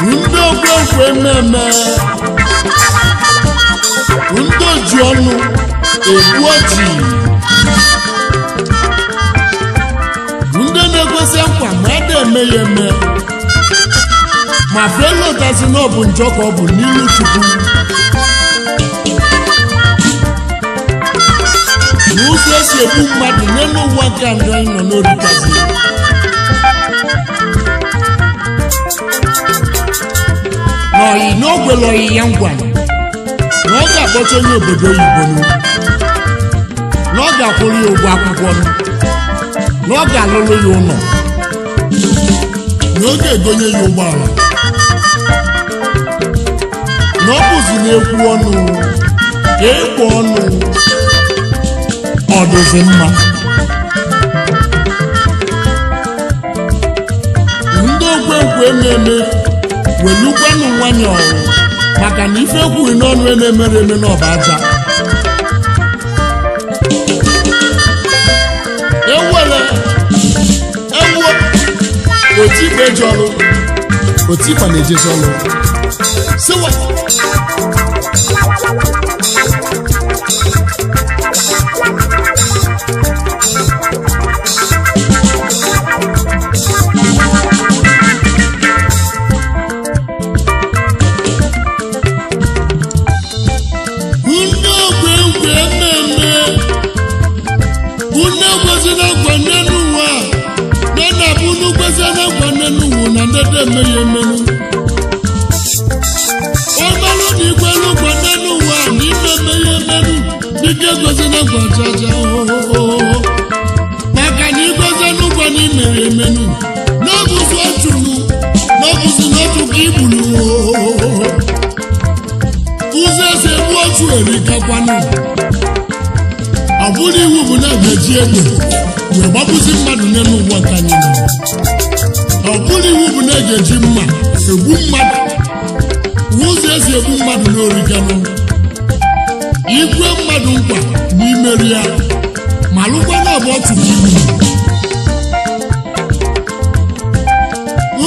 Ndị ogwegwe mmemme, ndị oji ọnụ egbu ọchị, ndị na-ekwesị nkwa ma ada eme ya eme, ma felotasi na ọ bụ njọ ka ọ bụ n'ilu Chukwu. N'ụzọ esi egbu mmadụ n'elu ụwa nke ndụ anyị nọ n'orikazi. N'oyi n'ogwele oyi ya ngwa na ọ ga-akpọcha onye obodo oyibo nụ, na ọ ga-akwụrụ ya ụgwọ akwụkwọ nụ, na ọ ga-alụrụ ya ụlọ, na ọ ga-egonye ya ụgbọala, na ọ bụzi na-ekwu ọnụ ka ekwu ọnụ ọ dịzi mma. Ndị ogwegwe ememe welukwanụ nwanyị ọrụ maka na ife ekwughị n'ọnụ na-emere eme n'ọba aja. Ewere ewuo otikpa eji ọrụ, otikpa na-ejezi ọrụ siwa. Ndị ogwegwe ememe, unu ekwesịla nkwa n'elu ụwa na na-abụ unu kwesịla nkwa n'elu ụwa na ndede eme ya emenu. Ọmalụ na ikwelu nkwa n'elu ụwa na ime eme ya emenu, dịka ekwesịla nkwa chacha maka na ikwesịla nkwa na ime ya emenu n'ọbụzi otu n'ọbụzi n'otu ka igburu. Ụzọ esi egbu otu erikakwanụ. Ọ bụrụ iwu bụ na ga-eji egbe wee gbapụzi mmadụ n'elu ụwa ka anyị nọ. Ọ bụrụ iwu bụ na ga-eji mma egbu mmadụ. Ụzọ esi egbu mmadụ n'orikanụ. Igwe mmadụ nkwa na imeri ya ma lụkwa na ọ bụ otu ka iwu.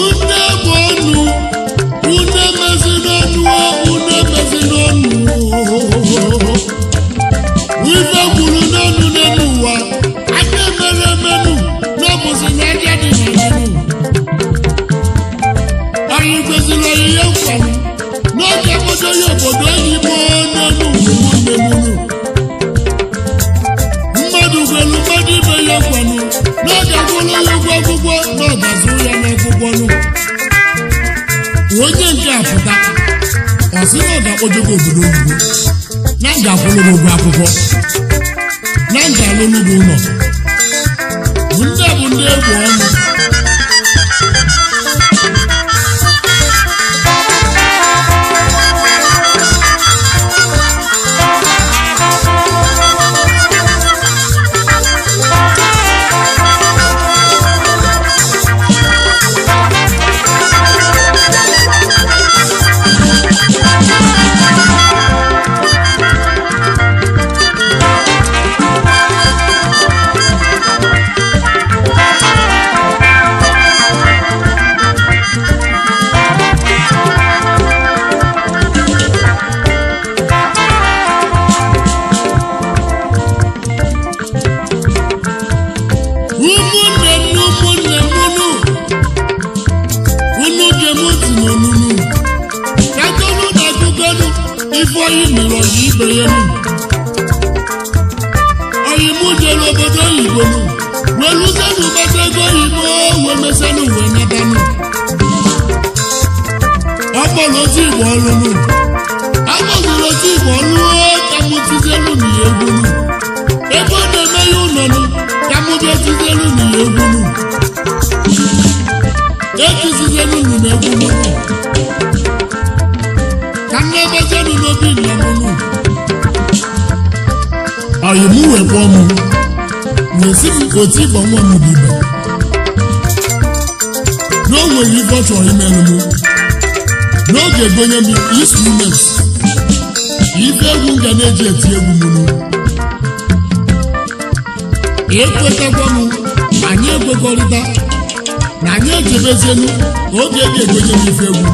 Une bụ ọnụ, une mezi n'ọnụ, une mezi n'ọnụ. Ife gwuru n'ọnụ n'elu ụwa, aka emere emenu, n'ọbụzi na aja dị n'elu. Anyị kwesịrị oyiye nkwa n'oge obodo ya obodo oyibo n'elu ụmụnne m unu. Mmadụ gwelu mmadụ ibe ya nkwanụ n'oge gwụrụ ya ụgwọ akwụkwọ na ọ ga-azụ ya n'akwụkwọ nụ. Onye nke a pụta, ọ sị na ọ ga-akpọjego obodo oyibo, na m ga-akwụrụ gị ụgwọ akwụkwọ, na m ga-alụlụ gị ụlọ. Ndị a bụ ndị egwu ọnụ. Ụmụnne m na ụmụnne m unu, unu gem ntị n'onunu, ka akọnụ na akụkọnụ ife oyi mere ọyị ibe ya nụ. Oyi mụ jere obodo oyibo nụ, wee lụzienụ gbata ego oyibo wee mesienụ wee natanụ. Ọ kpọrọ otu igbo ọlụ nụ, akpọziri otu igbo ọlụ ka mụ tizienụ na ya egwu nụ. Ebe ọ na-eme ya ụlọ nụ, ka mụ bịa tizienụ na ya egwu nụ. Etizienụ nụ na egwu nụ. Ka m na-ebezienụ n'obi nna m nụ. Ọyị mụ wee kpọọ mụ, wee sị m otu ịkpọ nwa m bụ ibe. Na o nwere ife ọ chọrọ imerụ mụ. N'oge gonye m instruments, ife egwu m ga na-eji eti egwu m nụ. Ekwetakwa m Anyị ekwekọrịta na anyị echebezienu ka oge ga-egonye m ife egwu.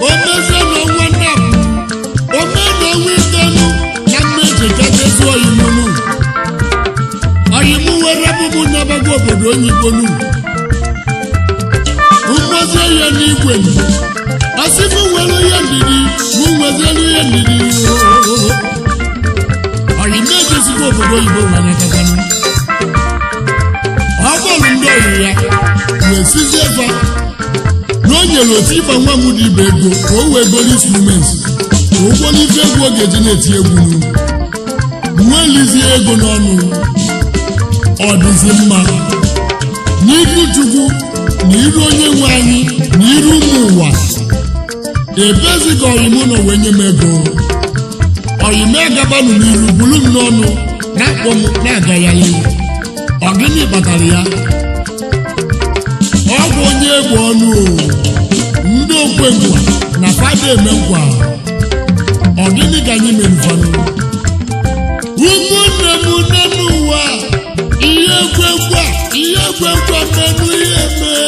O mezie n'ọnwa nnapụ, o mee n'ọnwa itoolu na mmeji kachazi oyimunu oyimu were bụbụ n'abago obodo oyibonu mmozie ya n'igwe. Ọsị mụ nwere ihe ndidi, mụ nwezielu ihe ndidi. Oyimu ejezigbo obodo oyibo wee natakwanụ. Ọ bọọlụ ndị oyi ya wee sizie fa na o nyere otu ịgba nwa m dị ibe ego ka o wee goro instruments, ka o goro ife egwu ọ ga-eji na-eti egwu nu nwee lizie ego n'ọnụ. Ọ dịzi mma n'iru Chukwu na iru onye nwe anyị na iru ụmụ ụwa. Ebezi ka ọyịmụ nọ wee nye m ego. Ọyịm agabanụ n'iru bulu m n'ọnụ na-akpọ m na-agagharị. Ọ gịnị kpatara ya? Ọ bụ onye egbe ọnụ o. Ndị okwe nkwa na fada eme nkwa. Ọ gịnị ka anyị mere fanụ? Ụmụnne m nne n'ụwa, ihe ekwe nkwa, ihe ekwe nkwa mmenụ ihe mee.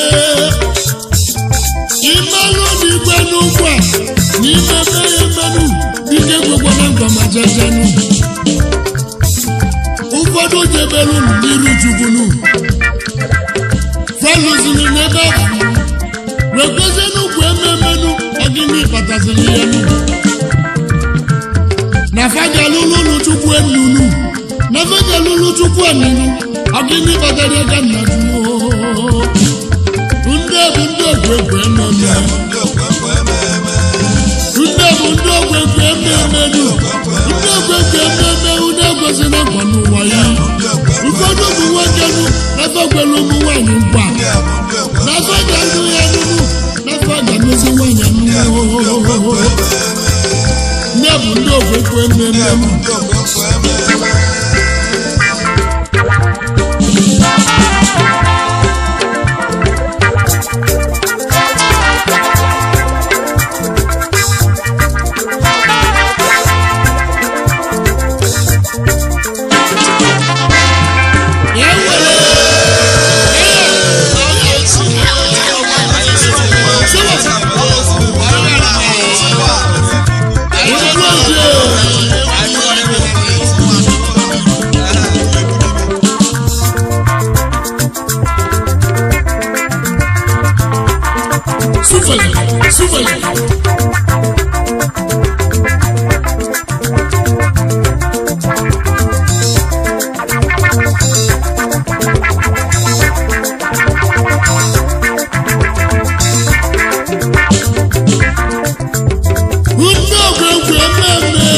Imelụ na igwe n'ụgwọ a na ime eme ya emenụ dike ekwekwana nkwa ma jejenụ. Ụfọdụ jebelu n'iru Chukwunu falụziri n'ebe ahụ wee kwezie n'ukwu ememenu. Ọgịnị kpataziri ya nụ na fagalụlụ ụlụ Chukwu enunu, na fagalụlụ Chukwu enunu? Ọgịnị kpatara ya ka nna jụọ? Ndị bụ ndị okwekwe ememe, ndị bụ ndị okwekwe ememenu, ndị okwekwe ememe. Unu ekwesịla nkwa n'ụwa ya. Ụfọdụ ụmụ nwoke nụ n'afọ kwere ụmụ nwaanyị nkwa n'afọ ga-anụ ya nụnụ, n'afọ ga-anụzi nwaanyị anụ. Ndị bụ ndị okwekwe ememe. Súfèlè, súfèlè. Ndị ogwegwe ememe,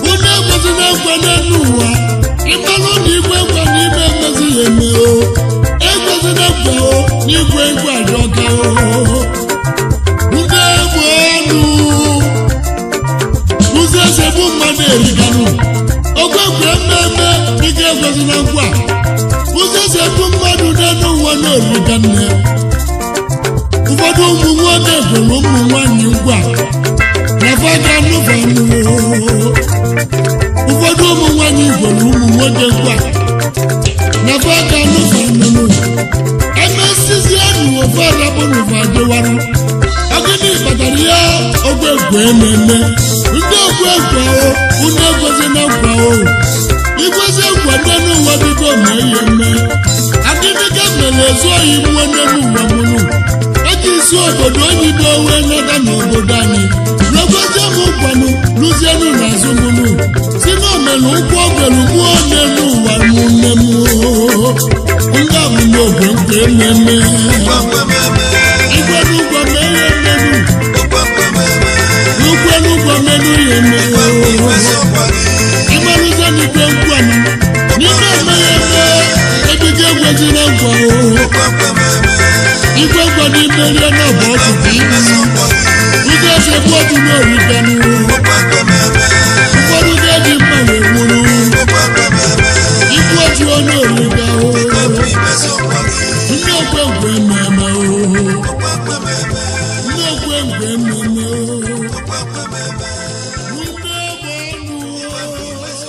unu ekwesịghị ekwe n'elu ụwa. Ịmalụ na igwe ekwe n'ime emezi ya eme o. Ekwesịghị ekwe o n'igwe ekwe ajọka o. Ndị egbe ọnụ ụzọ esi egbu mmadụ eriganụ. Ogwegwe ememe dịka ekwesịghị nkwa. Ụzọ esi egbu mmadụ n'elu ụwa na-eriga nne. Ụfọdụ ụmụ nwoke kwere ụmụ nwaanyị nkwa na faga nụfanụ. Ụfọdụ ụmụ nwaanyị kwere ụmụ nwoke nkwa na faga nụfanụ. Emesizienụ ofe arabụnụfa dịwarụ. Ọgịnị kpatara ya? Ogwegwe ememe, ndị ogwegwe o, unu ekwesị na nkwa o. Ikwesị nkwa n'elu ụwa, biko mee ihe mme. Akịdịka mere ezu ohi mụọ n'elu ụwa mụnụ. Eji isi obodo oyibo wee nata n'obodo anyị lekwesị m nkwanụ lụzienụ n'azụ mụnụ si na omere ụkwụ ogwelu mụọ n'elu ụwa mụ nne m. Ndị a bụ ndị ogwe nkwa ememe. Igwe n'ụgwọ mee ihe mmenụ, n'ugwe n'ụgwọ menụ ihe mme. Ịmarụzie n'igwe nkwa m n'ime eme ya eme ebigo ekwesịrị nkwa o. Igwe nkwa n'ime rie n'ọbụ ọtụtụ ibu ụzọ esi egbu otu n'origanụ. Ụfọdụ ga-eji mma wee nwụrụ igbu otu onye origa o. Ndị okwe nkwe ememe o, ndị okwe nkwe ememe o, ndị egbe ọnụ o.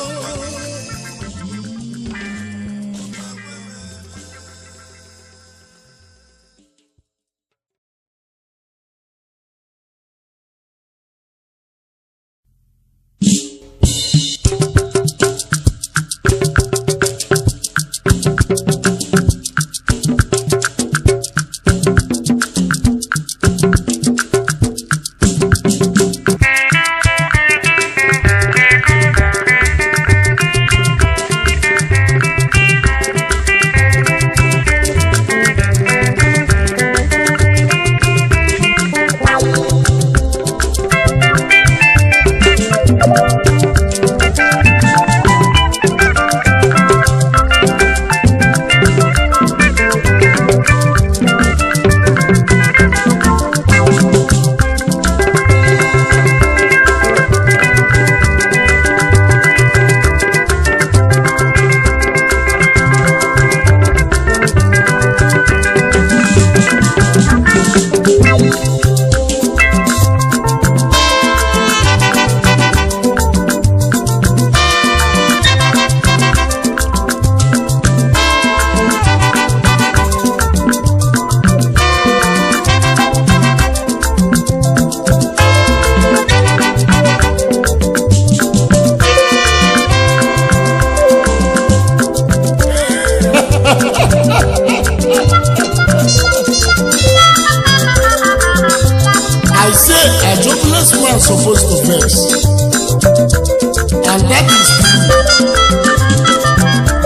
That is true.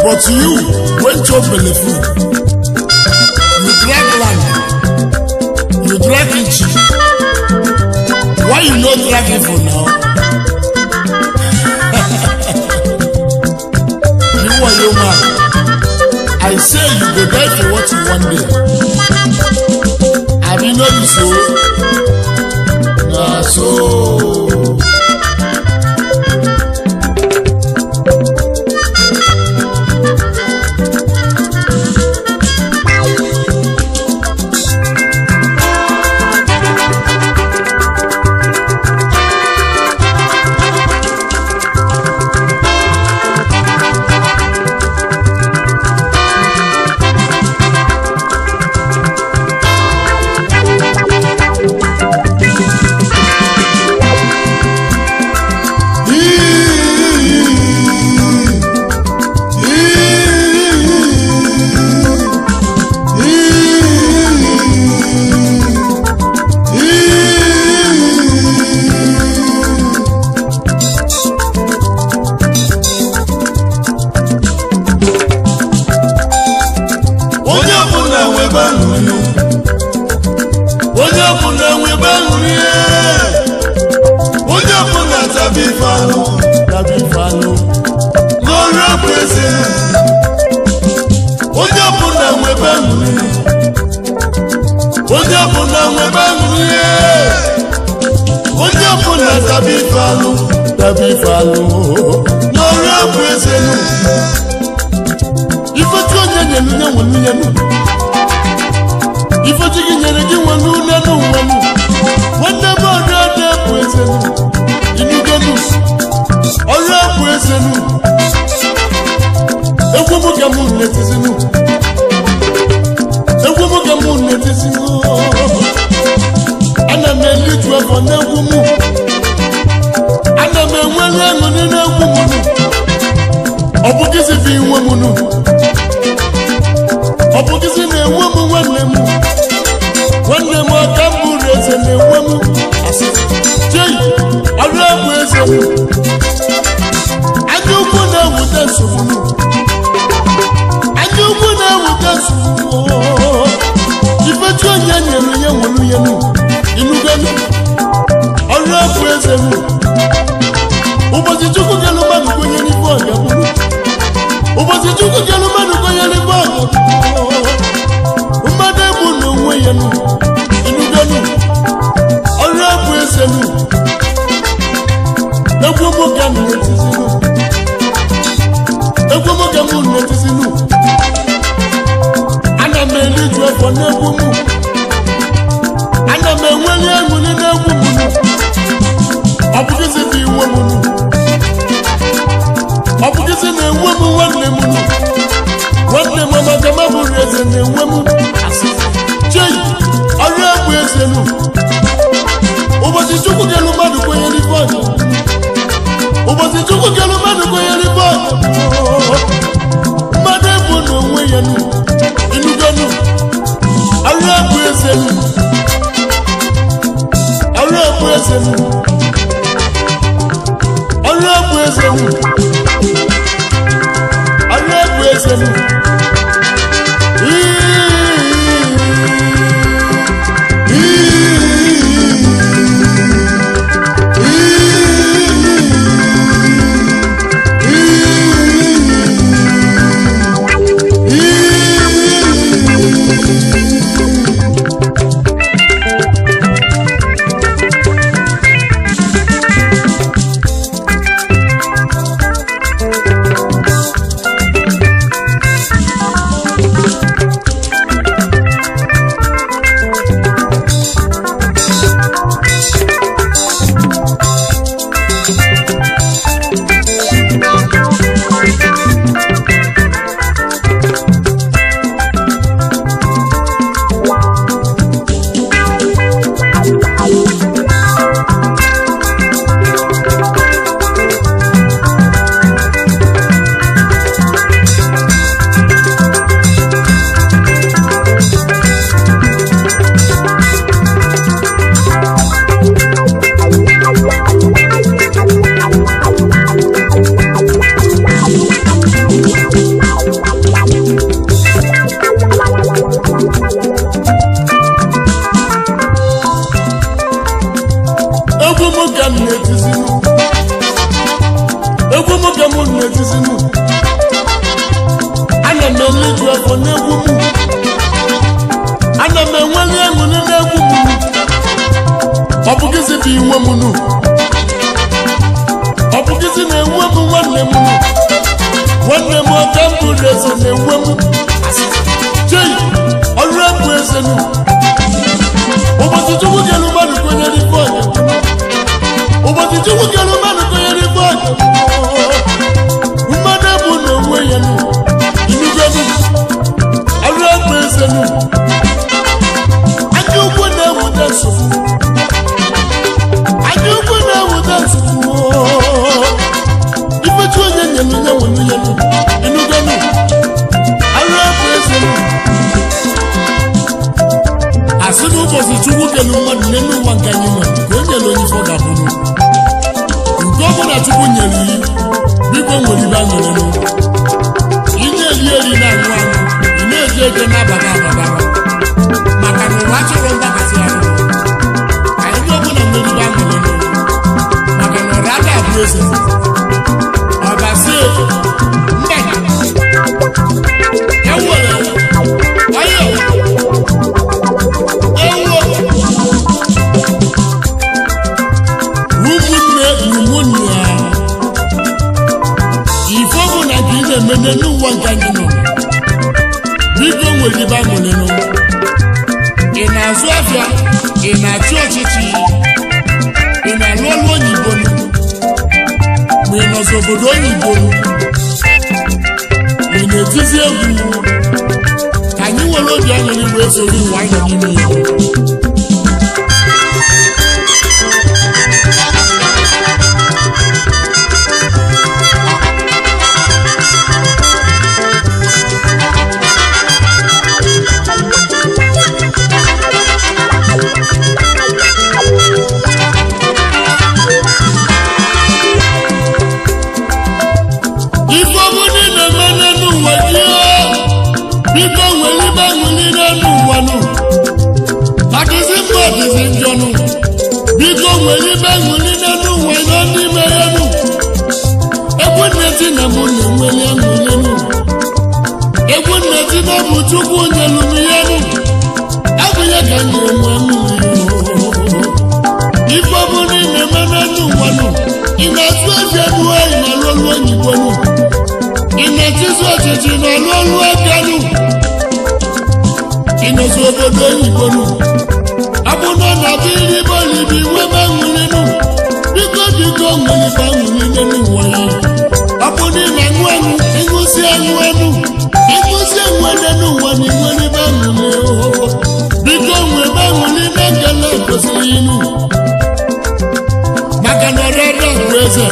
But you went to belleful. You drag land. You drag itchy. Why you no drag evil now? You are your man. I say you go die for what you one day. Abi no be so? Na so. Onye ọbụla nwebe aṅụrị, onye ọbụla nwebe aṅụrị, onye ọbụla tabi ife anụ, Tabi ife anụ. N'ọrụ bụ eze. Onye ọbụla nwebe aṅụrị, onye ọbụla nwebe aṅụrị, onye ọbụla tabi ife anụ, Tabi ife anụ. N'ọrụ bụ eze. Ifechi onye nyere nye nwere nye nụ. Ifechi gị nyere gị nwere une nụ nwenụ. Nwanne m ọrụ na-ebu eze nụ. Inugo nụ. Ọrụ ebu eze nụ. Egwu m ka mụ na-etizi nụ. Egwu m ka mụ na-etizi nụ. Ana m eliju afọ n'egwu mụ. Ana m enwere aṅụrị n'egwu m nụ. Ọ bụ gịzi bụ inwe m nụ. Ọ bụ gịzi na-enwe m nwanne m. Nwanne m aka m bụrụ eze na-enwe m. Chei, ọrụ egwu eze m. Anya ukwu na-ewute nsogbu m. Anya ukwu na-ewute nsogbu. Ifechi onye nyere ya nwere ya nụ. Inugo nụ. Ọrụ egwu eze m. Ụbọchị Chukwu kelu mmadụ kwenye n'ife ọ ga-abụrụ. Ụbọchị Chukwu kelu mmadụ kwenye n'ife ọ ga-abụrụ. Mmadụ egbu n'onwe ya nụ. Inugo nụ. Ọrụ egwu eze nụ. Egwu mụ ka m na-etizi nụ. Egwu mụ ka mụ na-etizi nụ. Ana m eliju afọ n'egwu mụ. Ana m enweli aṅụrị n'egwu mụ nụ. Ọ bụ gịzi bụ inwe m nụ. Ọ bụ gịzi na-enwe m nwanne m nụ. Nwanne m amaka m abụrụ eze na-enwe m. Chei, ọrụ egwu eze nụ. Ụbọchị Chukwu kelu mmadụ kwenyere ife ọja. Ụbọchị Chukwu kelu mmadụ kwenyere ife ọja. Mmadụ ebu n'onwe ya nụ. Inugo nụ. Ọrụ egwu eze nụ. Ọrụ egwu eze nụ. Ọrụ egwu eze nụ. Ọrụ egwu eze nụ. na-etizinu. Egwu m ka mụ na-etizinu. Ana m eliju afọ n'egwu m. Ana m enweli aṅụrị n'egwu m. Ọ bụ gịzi bụ inwe m nụ. Ọ bụ gịzi na-enwe m nwanne m nụ. Nwanne m ọka mbụ eze na-enwe m. Jei, ọrụ ebu eze nụ. Ụbọchị Chukwu kere mmadụ kwenyere ife ọja. Ụbọchị Chukwu kere mmadụ kwenyere ife ọja. Mmadụ ebu na onwe ya nụ. Inugo nụ. Ọrụ ebu eze nụ. Aka ukwu na-ewute nsogbu. Aka ukwu na-ewute nsogbu. Ifechi onye nyelu nye nwelu ya nụ. Inugo nụ. Ọrụ ebu eze nụ. Asị na ụbọchị Chukwu kelu mmadụ n'elu ụwa nke anyị nọ ka o nyere onye ife ọ ga-abụrụ. Nke ọ bụla Chukwu nyere iyi, biko nwere ibe aṅụrịnụ. Ị na-eri eri na-aṅụ aṅụ, ị na-eji ego na-abata abata. Maka na ụwa chọrọ mgbakasị ahụ. Ka anyị ọbụla nwere ibe aṅụrịnụ. Maka na ọra aka abụ eze. Ọ ga-asị mba. Ewere ọyọ. Ụmụnne ụmụnne ya. Ife bụ na ka ị na-eme n'ụwa nke anyị nọ. Biko nwere ibe aṅụrịnụ. Ị na-azụ afịa, ị na-achị ọchịchị, ị na-alụ ọlụ oyibo nụ, ma ị nọzi obodo oyibo nụ, ị na-etizi egwu. Ka anyị nwere obi aṅụrị wee soro ụwa anyị nọ n'ime ya. Ife ọbụla ị na-eme n'elu ụwa gị biko nwere ibe aṅụrị n'elu ụwa nụ. Adịzi mma ọdịzi njọ nụ. Biko nwere ibe aṅụrị n'elu ụwa nọ n'ime ya nụ. Egwu nneti na mụ na-enweli aṅụrị nụ. Egwu nneti na bụ Chukwu nyelu m ya nụ. Abụ ya ka m na-enwe aṅụrị. Ife ọbụla ị na-eme n'elu ụwa nụ. Ị na-azụ afịa nụ, ị na-alụ ọlụ oyibo nụ. Ị na-achịzụ ọchịchị na-alụ ọlụ aka nụ. Ị nọzi obodo oyibo nụ. Abụ na ọ na-abịa iribe olibi nwebe aṅụrị nụ. Biko biko nwere ibe aṅụrị n'elu ụwa ya. Ọ bụ na ị na-aṅụ aṅụ, ịṅụsị aṅụ anụ. Ịṅụsị aṅụ n'elu ụwa na inwere ibe aṅụrị. Biko nwebe aṅụrị na nkele kwesịrị ịnụ. Maka na ọrịa bụ eze.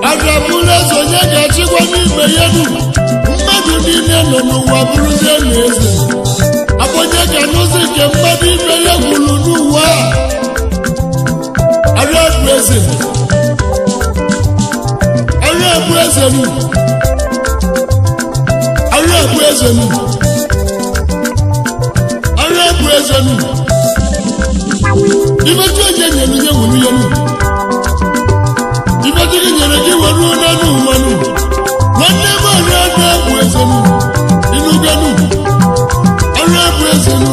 Ọrịa bụrụ eze onye ga-achịkwa n'igwe ya nụ. Mmadụ niile nọ n'ụwa bụrụzie na eze. Abụ onye ga n'ụzọ nke mmadụ ibe ya gwuru n'ụwa a. Ọrịa bụ eze. Ọrịa bụ eze nụ. Ọrịa bụ eze nụ. Ọrịa bụ eze nụ. Ife chi onye nyere nye nwere ya nụ. Ife chi gị nyere gị were n'elu ụwa nụ. Nwanne m ọrịa na-egbu eze nụ. Inugo nụ. Ọrịa bụ eze nụ.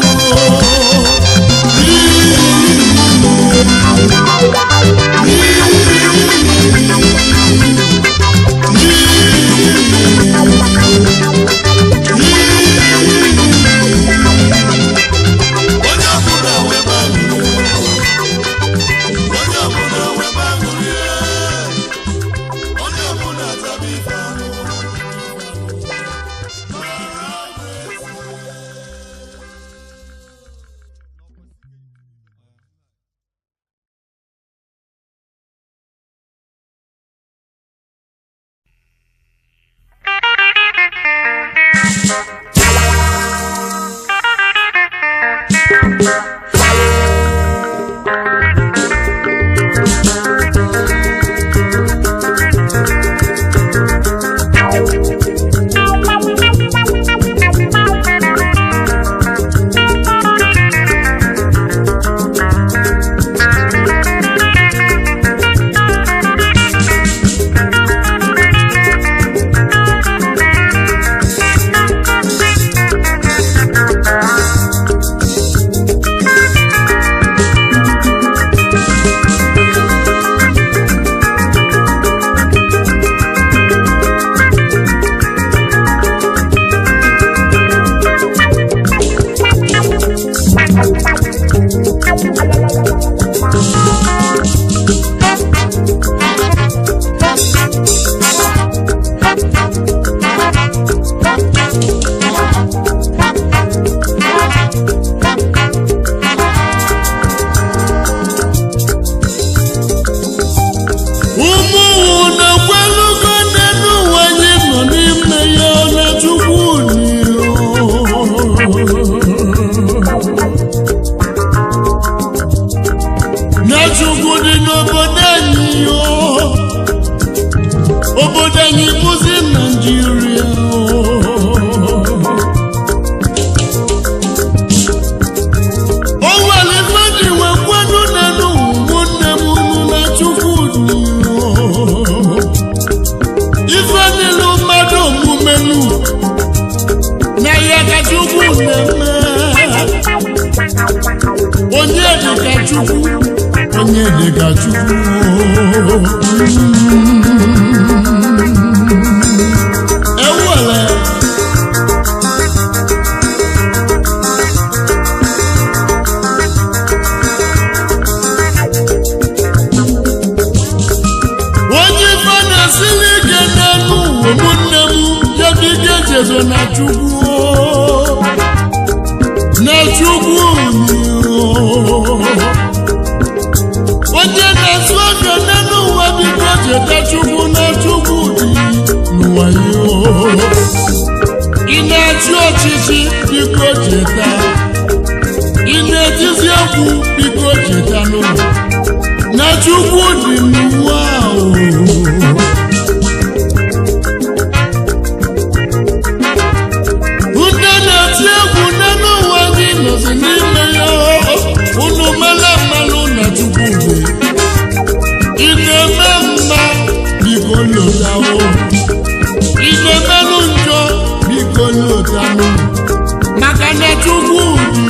Onye ọbụla nwebe aṅụrị. Onye ọbụla nwebe aṅụrị. Onye Anyị bụzi Naijiria. O nwere ife ji wee kwenu n'elu, ụmụnne m, unu na Chukwu dị. Ife niile mmadụ omumenu na ya ka Chukwu na-eme. Onye dịka Chukwu? Onye dịka Chukwu? Ewele. Onye ife na-esili ike n'elu ụwa, ụmụnne m, jebiga ejezo na Chukwu, na Chukwu. Onye na-azụ afịa n'elu ụwa, biko cheta Chukwu, na Chukwu dị n'ụwa ya. Ị na-achị ọchịchị, biko cheta. Ị na-etizi egwu, biko cheta n'ụlọ na Chukwu dị n'ụwa ahụ. Ndị na-eti egwu n'elu ụwa gị nọzi n'ime ya, unu mara mmanụ na Chukwu dị. Ị na-eme mma, biko lotawo. Ị na-emerụ njọ, biko lotanụ, maka na Chukwu dị.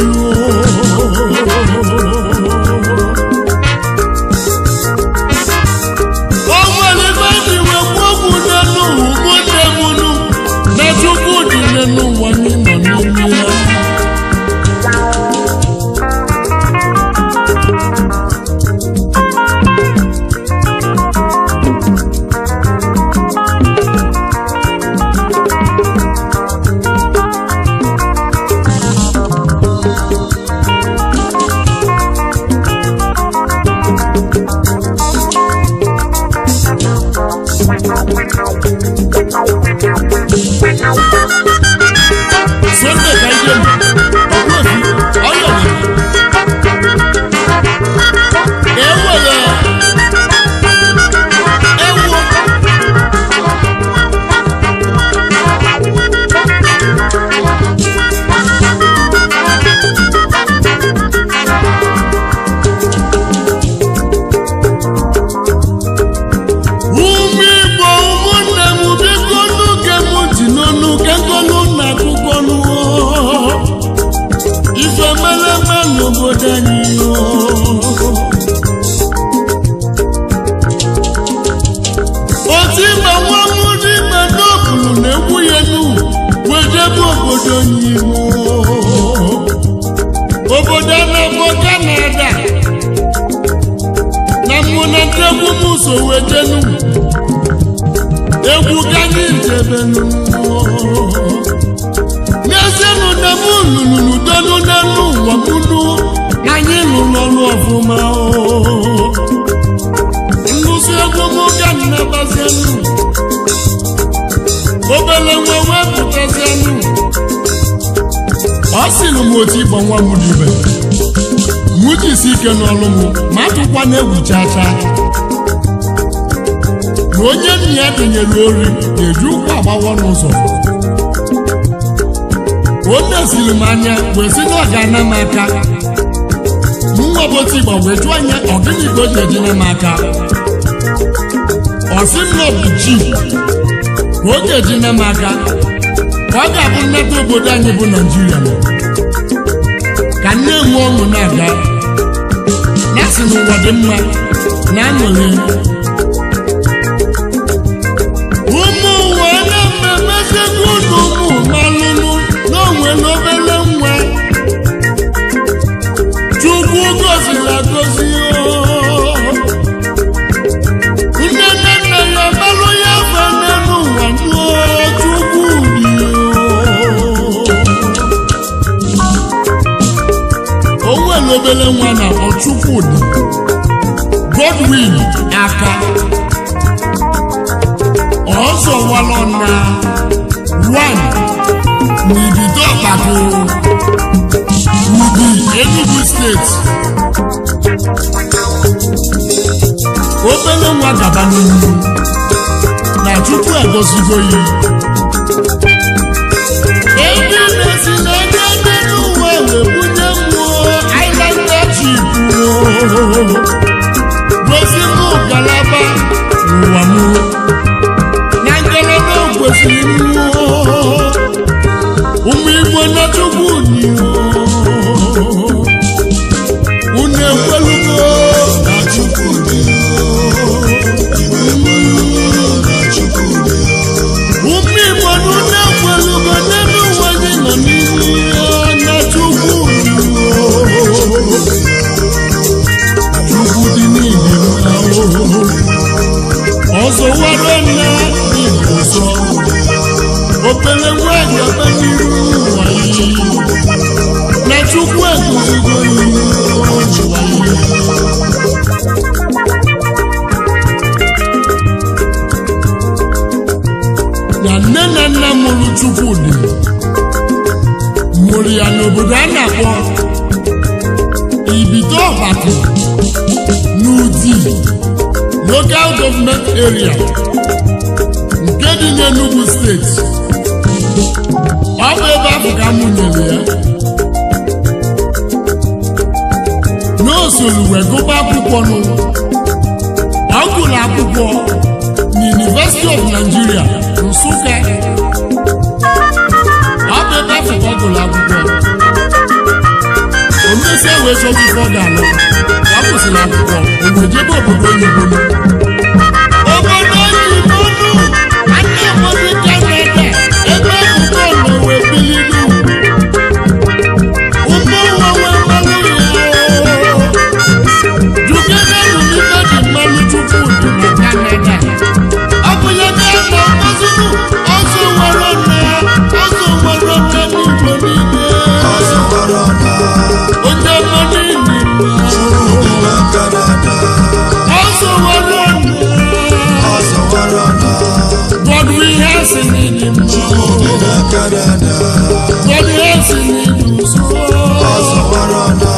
O nwere ebe dị wee kwuo okwu n'elu ụwa, ụmụnne m, unu na Chukwu dị n'elu ụwa anyị nọ n'ime ya. Sunday ka ije m ọgwụefi ọyọ ewere ewu. Ụmụ Igbo, ụmụnne m, biko n'oge m ji n'ọnụ kegolu na akụkọnụ ife mere eme n'obodo anyị. Otu ime nwa m n'ime n'obulu na-egwu ya enu wee jebe obodo nyiwu, obodo a na-akpọ Kanada, na mụ na ndị egwu m so wee jenu egwu ka anyị jebenu. N'ezienụ na mụ lụrụ n'udonu n'elu ụwa mụnụ, na anyị lụrụ ọrụ ọfụma. Nlụsị egwu m ka nnabazienụ, obele nwa wepụtazienụ. Ọ sịrị m otu ịgba nwa m dị ibe mụ jisi ike n'ọlụ m, ma atụkwa na egwu chaa chaa, na onye nna ya dịnyere ori ga-eji ụkwụ agbawa n'ụzọ. O mesiri m anya wee sị na ọ ga-ana m aka. Nwa bụ igba wee jụọ anya, ọ gịnị ka o ji ejina m aka? Ọ sị m na ọ bụ chi ka o ga-ejina m aka, ka ọ ga-abụ nnata obodo anyị bụ Naijiria, ka nne nwe ọṅụ na-aga, na sị na ụwa dị mma na aṅụrị. Ụmụ ụwa na-ememezigbo unu, ụmụ malụnụ na onwere obere nwa Chukwu goziri agozi. Nne nne nna ya malụ ya fe n'elu ụwa nụọ Chukwu dị. O nwere obere nwa na-akpọ Chukwudị Godwin aka ọzọ walọ na 1 n'ibido ọkpakụ Ubi, Enugu Steeti. Obere nwa, gaba n'ihu na Chukwu agọzigo ya. Ebe na-esi n'anya ndị n'ụwa wee bunye mmụọ Islander chief gosi m ngalaba n'ụwa m na ngalaba kwesịrị mmụọ ụmụ Igbo na Chukwu dị unu ekwelugo na Chukwu dị Igbo ekwelugo na Chukwu dị ụmụ Igbo na unu ekwelugo n'ebe ụwa gị nọ n'ihu na Chukwu dị Chukwu dị n'ili ọzọ wara nna Igbo sọ obere nwanyị ọba n'iru ụwa na Chukwu eguzigo ụwa. Na nne na nna mụrụ Chukwudị mụrụ ya n'obodo a na-akpọ Ibite Ọbatị n'Udi Local Government Area nke dị n'Enugu steeti. Ọ bụ ebe ahụ ka mụnyere ya n'osoro wee gụba akwụkwọ nụ. Ọ gụrụ akwụkwọ na University of Nigeria Nsụka. Ọ bụ ebe ahụ ka ọ gụrụ akwụkwọ. O mesịa wee chọba ife ọ ga-alụ. Ka ọ kwụsịrị akwụkwọ, o wee jebe obodo oyibo nụ. Obodo oyibo nụ, a na-akpọzi Canada, ebe akwụkwọ nọ wee bili nụ. Ụmụ nwa wee malụ ya oo. Jukene nụ n'ife dị mmanụ Chukwudị na Canada. Ọ bụ ya ka a na-akpọzi nụ, ọzọ nwere nna, ọzọ nwere nna n'Igbo niile. Ọzọ nwere ọna Onye ọma niile Chukwu dị na Canada ọzọ nwere nna. Ọzọ nwere ọna Godwin Henson ní mọ́. Chukwu dị na Canada Godwin Henson ní mọ́. Ọzọ nwere ọna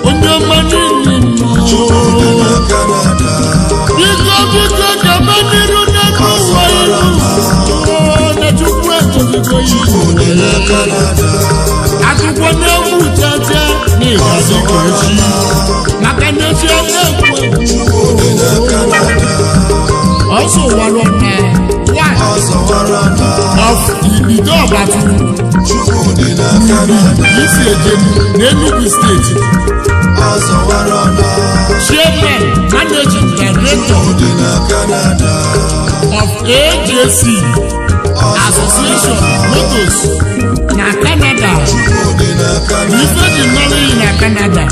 Onye ọma niile mọ́. Chukwu dị na Canada Biko biko gaba n'iru n'elu ụwa ilu. Na Chukwu egozigo Chukwu ilu. dị na Canada Akwụkwọ na-egwu chacha na ịgazi ka echi. Maka na echi ọ na-egwu egwu. Chukwu dị na Canada Ọsọ wara na one Ọzọ nwere ọna of Ibido Ọbatụ Chukwu dị na Canada isi ejem n'Enugu steeti. Ọzọ nwere ọna Chairman, Managing Director Chukwu dị na Canada of AJC Association Motors na Canada. Chukwu dị na Canada Ife dị mmanụ iyi na Canada.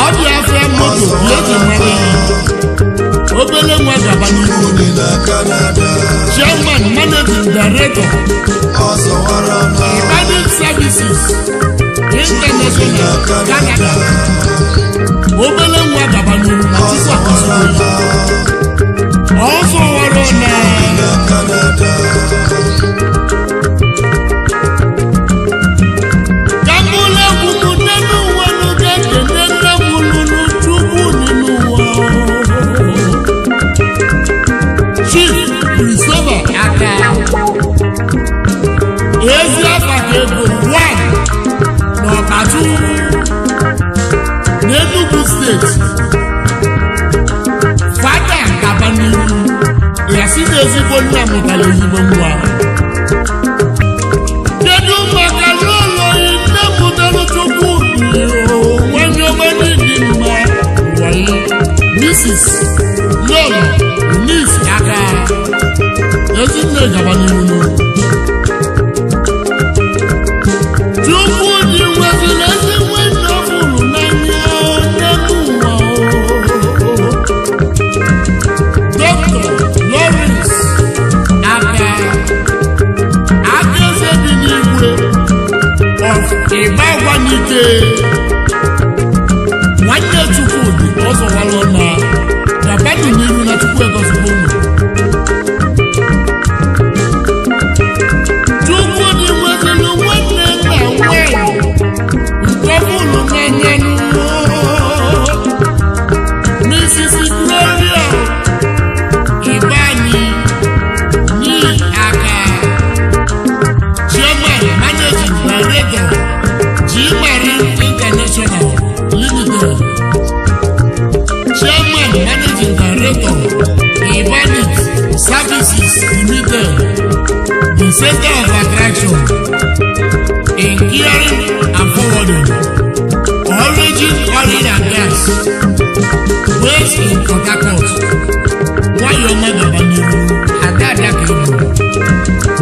Ọ dị afịa moto bụ eji mmanụ iyi. Obele nwa gaba n'ihu. Chukwu dị na Canada Chairman, Managing Director, Ọzọ nwere ọna Ibadan Services International Canada. Obele nwa gaba n'ihu na Chukwu akọsịrị oyi. Ọzọ wara na na Canada Kamule kwumu nínú wọn ló kékeré nínú lulu Chukwu nínú wọn. Chief Christopher Aka Ezi Afaka Ego one n'Ọkachukwu n'Enugu steeti. Fada gaba n'ihu ya si na ezigbo nna mụtara ezigbo nwa. Kedu maka lọlọ nne mụtara Chukwudị nwanyị ọma niile mma ụwa ya Mrs. Lọlọ Eunice Aka Ezinne gaba n'ihu n'okwu. Chukwudị nweziri ezi nwanne ọ fụrụ n'anya n'elu ụwa o. Dr. Lawrence Aka Aka eze dị n'igwe of Ịgbagwanike nwanne Chukwudị ọzọwalụ na gabanụ n'iru na Chukwu egozigbo unu. Chukwudị nweziri nwanne nna nwanyị nke ọbụlụ n'anya n'ụwa Mrs. Gloria Ibani Limited, the center of attraction in clearing and forwarding origin oil and gas based in Port Harcourt. Nwayọọ ọma gaba n'iru, ada ada ka ịbụ.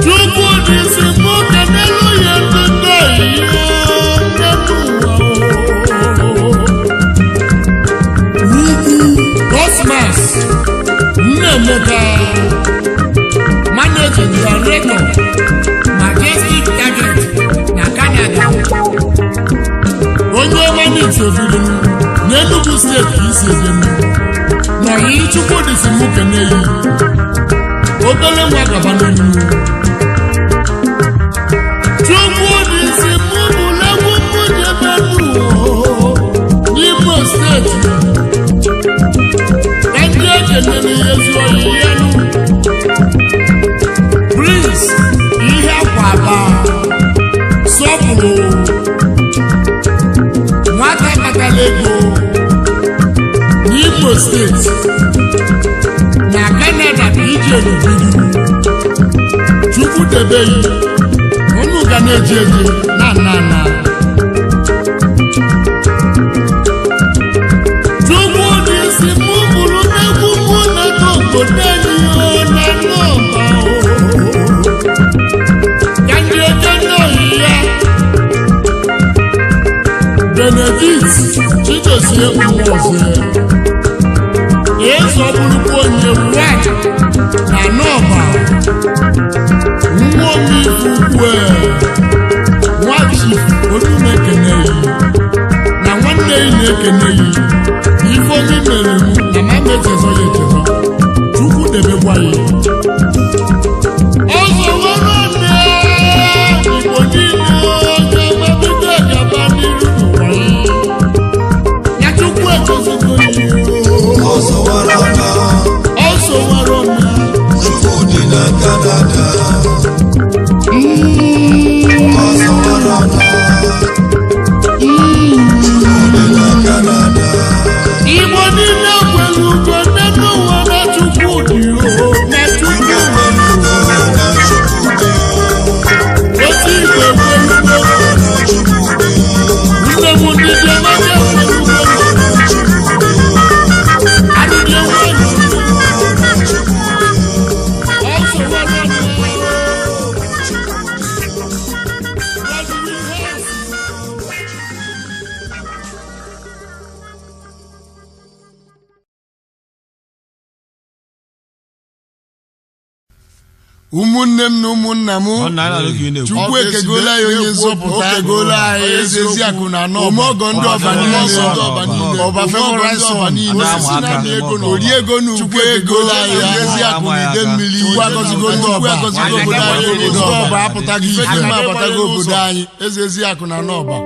Chukwu dị si mụ kenelu ya ndị nne ya nne n'ụwa. Ugwu Cosmas Nnaemeka, Managing Director, Majestic Target na Canada. Onye ọma n'iti obido n'Enugu steeti ka isi ejenu. N'ọyị Chukwu dị si mụ kene yi. Obele nwa gaba n'elu. Chukwu dị si mụ bụlegwu mụ jebe n'ụwa n'Imo steeti. Ka ndị ekenere ya ezi oyi ya nụ. Prince ihe akwa aba sọpụrụ nwata kpatara ego n'Imo steeti na Canada ka iji elubiru. Chukwu debe yi unu ga na-eji eji na na na. Chukwu dị si mụ bụrụ n'egwu mụ na-eto obodo anyị o na n'ọba o. Ka ndị oke nọghị ya. Benedict Chidozie Nwozie. Eze ọbụrụkwa onye nwa na n'ọba. Nwa omife ukwu nwa chief Onumekene yi na nwanne yi na-ekene yi na ife omi mere mụ na mama echezọ ya echezọ. Chukwu debekwa ya. Ọzọ nwere nne Igbo niile onye ọma bido gaba n'iru n'ụwa ya. Ya Chukwu echezogo ya. Ọzọ wara ọna. Ọzọ nwere ọna. Chukwu dị na Canada. Ọzọ wara ọna. Chukwu dị na Canada. Igbo niile kwere ugo n'elu ụwa na Chukwu dị o na Chukwu. Igbo kwere ugo na Chukwu dị o. Otu Igbo kwere ugo. Na Chukwu dị o. Nne m ndị dị ọma kwere ugo. Na Chukwu dị o. Adịdị nwanyị. Na Chukwu dị o. Ọzọ nwere ọna. Ụmụnne m na ụmụnna m, Chukwu ekegola ya onye nzọpụta, Okegola anyị eze ezi akụ na anọ, Omeọgọ ndị ọba niile, ọba niile, ọba Favourite Son, osisi na-amị ego na ori ego na Chukwu ukwu ego, ekegola anyị eze ezi akụ na ide mmiri. Chukwu agọzigo ndị Chukwu ọba. agọzigo obodo anyị, Ndị ọba apụtaghị ife ife. dị mma abatago obodo anyị, Eze ezi akụ na anọ ọba.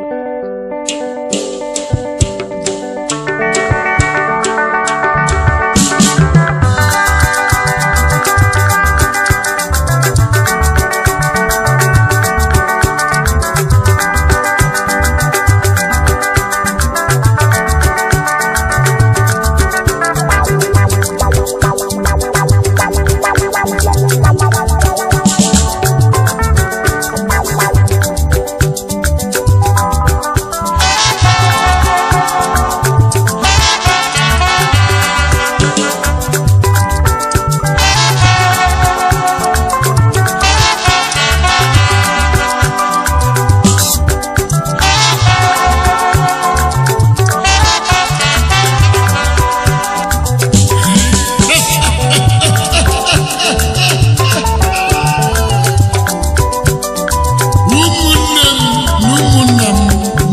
Ụmụnne m na ụmụnna m,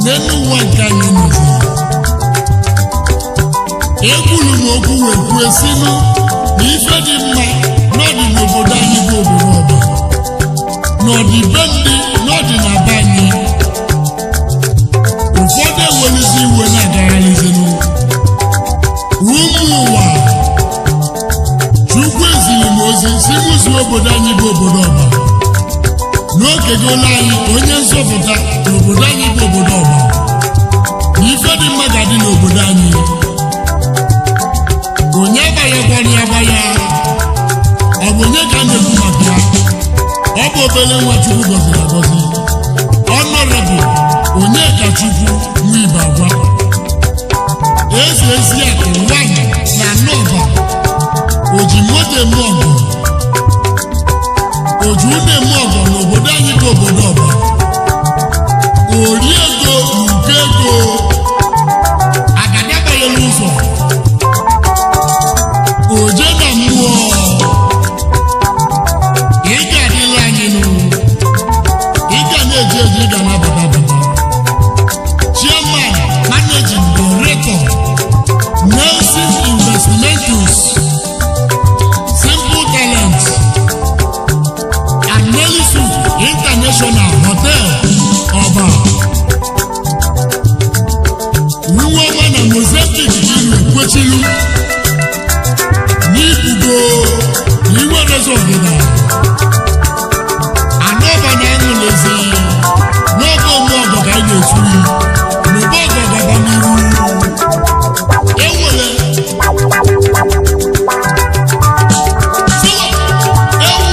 n'elu ụwa nke anyị nọzi, ekwuru m okwu wee kwuo sinu na ife dị mma n'ọdị n'obodo anyị bụ obodo ọba, n'ọdị be ndị n'ọdị na be anyị. Ụfọdụ ewelizi iwe na-agagharịzinụ ụmụ ụwa. Chukwu eziri m ozi si m zuo obodo anyị bụ obodo ọba n'okegola anyị onye nzọpụta n'obodo anyị bụ obodo ọba, na ife dị mma ga-adị n'obodo anyị. Obele nwa Chukwu gọziri agọzi, Honorable Onyekachukwu Nwibagwa, eze Eziakụ nwanyị na Nọba, oji moto eme ọgọ, oji ụlọ eme ọgọ n'obodo anyị ka obodo ọba, ori ego nke ego, agadabaghị ụzọ, oje na mmụọ, ị ga-adịla anyị nụ, ị ga na-eje eje, ị ga na-abata abata. Chairman, Managing Director, Nelson Investmentus, Simple Talent and Nelson International Hotel, Ọba. Nwa na Mozambique jiri kwechilu n'ibugo n'iwerezi ọdịda anọba na aṅụlezi n'oge ome ọgọ ka anyị na-eturi n'ụba ọgọ gaba n'iru enwere ewu.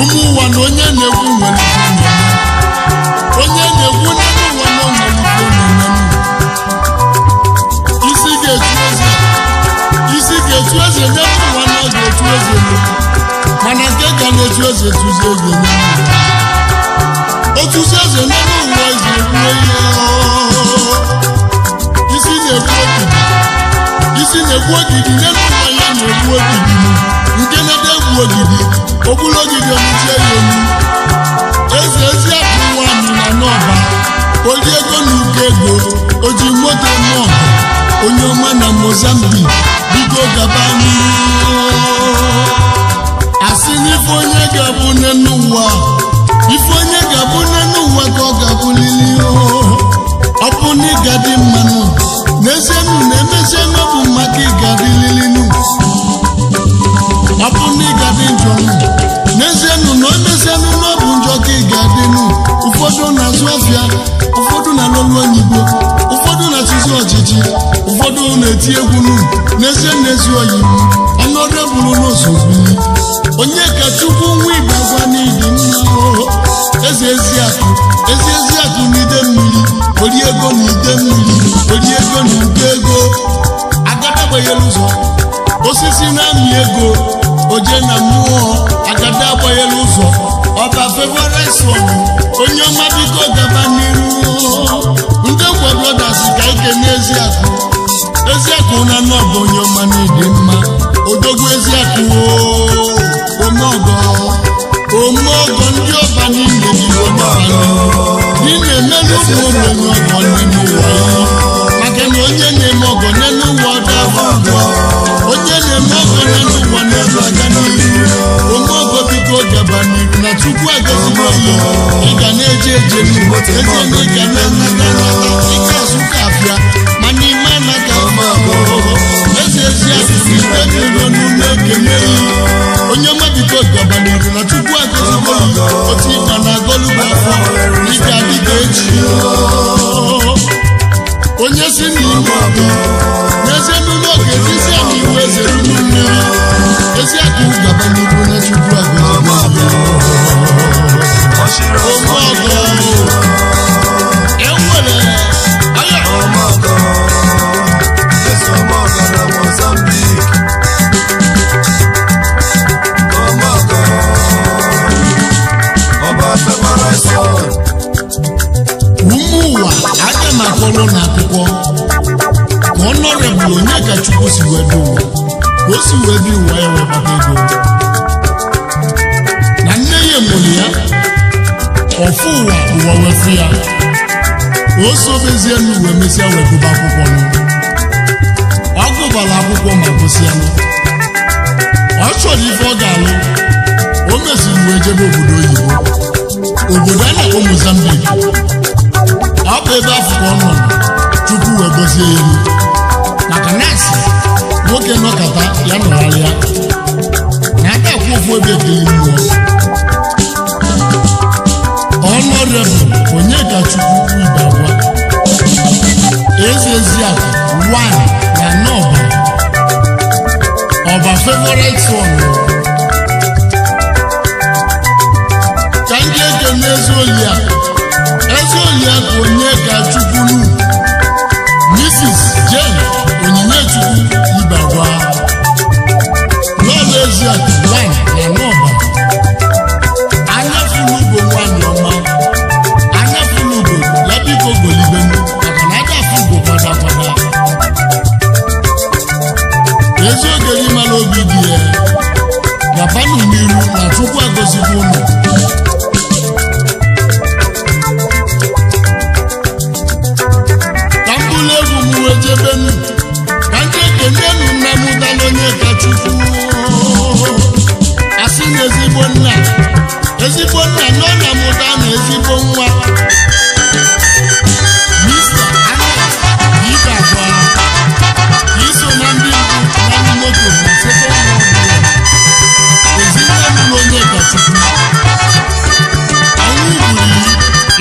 Ụmụ ụwa na onye na-egwu nwere ife ọ na-eme. Onye na-egwu n'elu ụwa na o nwere ife ọ na-eme. Isi ga-etu eze, isi ga-etu eze n'elu ụwa na ọ ga-etu eze n'elu. Mana nke ga na-etu eze tụzi eze n'elu ụwa. O tụzi eze n'elu ụwa, eze egbuo ya. Isi na-egbu ogidi, isi na-egbu ogidi n'elu ụwa, ya na-egbu ogidi. Nke na-ede egbu ogidi, ogbulu ogidi ọmụchie ya elu. Eze Eziakụ nwanyị na n'ọba, ori ego na ụkọ ego, oji moto eme ọgọ, onye ọma na Mozambique, biko gaba n'ihu. Asị n'ife onye ga-abụ n'elu ụwa, ife onye ga-abụ n'elu ụwa ka ọ ga-abụ lili. Ọ bụ na ị ga-adị mmanụ n'ezienụ na emezienụ, ọ bụ maka ị ga-adị lilinu. Ọ bụ na ị ga-adị njọ nụ n'ezienụ na emezienụ na ọ bụ njọ ka ị ga-adịnụ. Ụfọdụ na-azụ afịa, ụfọdụ na-alụlụ oyibo, ụfọdụ na-achịzi ọchịchị, ụfọdụ na-eti egwu nụ. N'ezie n'ezi oyibo ọnọdụ n'osogbu onye ka Chukwu nwa Ibagwa n'ịdị mma o. Eze Eziakụ, eze Eziakụ n'ide mmiri, ori ego n'ide mmiri, ori ego na ụkọ ego, agada gbaghelu ụzọ, osisi na-amị ego, oje na mmụọ, agada agbaghelu ụzọ, ọba favourite son, onye ọma, biko gaba n'iru. Ndị nkwa brothers ka ike n'Eziakụ, Eziakụ na nọbụ onye ọma n'ịdị mma, odogwu Eziakụ omeọgọ, omeọgọ ndị ọba niile dị ọba ị na-emelụ ụmụ ogbenye ọgọ n'ime ụwa ya, maka na onye na-eme ọgọ n'elu ụwa ọ ga-abụ ọgọ, onye na-eme ọgọ n'elu ụwa n'elu aga n'ihu. Omeọgọ, biko gaba n'ihu na Chukwu agọzigo gị. Ị ga na-eje eje n'ugbo eze na ị ga na-anata anata, ị ga-azụ ka afịa mana ime anaka. Eze Eziakụ ego n'ụlọ ekele onye ọma, biko gaba n'ihu na Chukwu agọzigo gị. Otu ịma na agọlugbo afọ, ị ga-adị ka echi. Onye si n'ime ọgọ n'ezie n'ụlọ ga-etisi ama iwu eze ruru mmiri. Eziakụ gaba n'ihu na Chukwu agọzigo gị. Ome ọgọ enwere aya. Ọmọgọ, eze ọmọgọ na Mozambique. Ọmọgọ, ọba favourite son. Ụmụ ụwa, aga m akọrọ n'akụkọ ka Honorable Onyekachukwu si wee dị ụwa, ka o si wee dị ụwa ya wee kpata ego. Na nne ya mụrụ ya ọfụ ụwa, ụwa wee fụ ya, o sobezie nnu wee mesịa wee gụba akwụkwọ nụ. Ọ gụbara akwụkwọ ma gụsịa nụ, ọ chọrọ ife ọ ga-alụ. O mesịrị wee jebe obodo oyibo, obodo a na-akpọ Mozambique. Ọ bụ ebe afọ ka ọ nọ, Chukwu wee gọzie ya elu, maka nọọsụ nwoke nọkata ya nọgharịa na aka akwụ ofu ebe ekele mmụọ. Honorable Onyekachukwu Ibagwa, Eze Eziakụ 1 na Nọba, Ọba favorite son. Ka ndị ekene Ezi Ezioliakụ Onyekachukwu nu, Mrs. Jane Onyinye-Chukwu Ibagwa, Lọlọ Eziakụ 1 na Nọba. Anya furu ugo nwanyị ọma, anya furu ugo ya biko golibenu, maka na aka afụ ugo kwada kwada. Ezi oge gị mara obi dị ya, gabanụ n'iru na Chukwu agọzikwa unu. Ka m bụrụ egwu m wee jebenu, ka ndị ekenenu nna m dala Onyekachukwu. Asị na ezigbo nna, ezigbo nna nọ na mụta na ezigbo nwa. Mr. Alex Ibagwa, iso na ndị mbụ na moto na Second World War. Ezinne m na Onyekachukwu. Ọnwụ gburu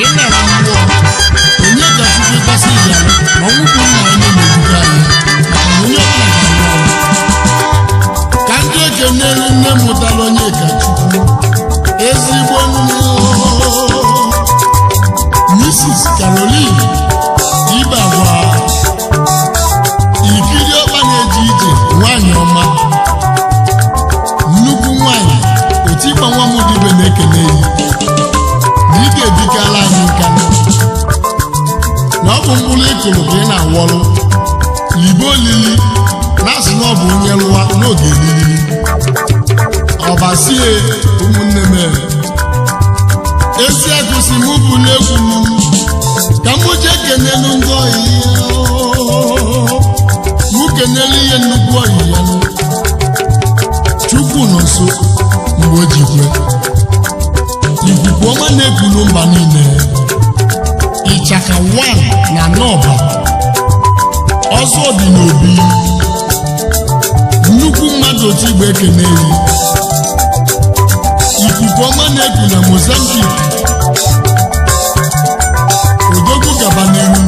ịnara mmụọ. Onyekachukwu ịkpasị ya na ọnwụ bụ nna onye na-ebute anyị, maka na onye ọbụla ga-anwụ anwụ. Ka ndị ekenelu nne mụtara Onyekachukwu, ezigbo nne Mrs. Caroline Ibagwa, ikiri ọkpa na-eje ije nwanyị ọma, nnukwu nwanyị otu ịgba nwa m dibe na-ekene yi na ị ga-ebikala anyị nka na ọ bụ mkpụrụ ịkụrụ ka ị na-awọrụ libe olili na-asị na ọ bụ onye lụwa n'oge elilili. Ọbasie ụmụnne m, ezi agụsi m bụ n'egwu m ka m jee kenelu ndị ọyị ya, mụ kenelu ihe nnukwu ọyị ya. Chukwu nọ nso mgbe o ji kwe, ikuku ọma na-ekulu mba niile. Ịchaka 1 na Nọba, ọzọ dị n'obi, nnukwu mmadụ otu igbe ekene yi. Ikuku ọma na-eku na Mozambique, odogwu gaba n'ihu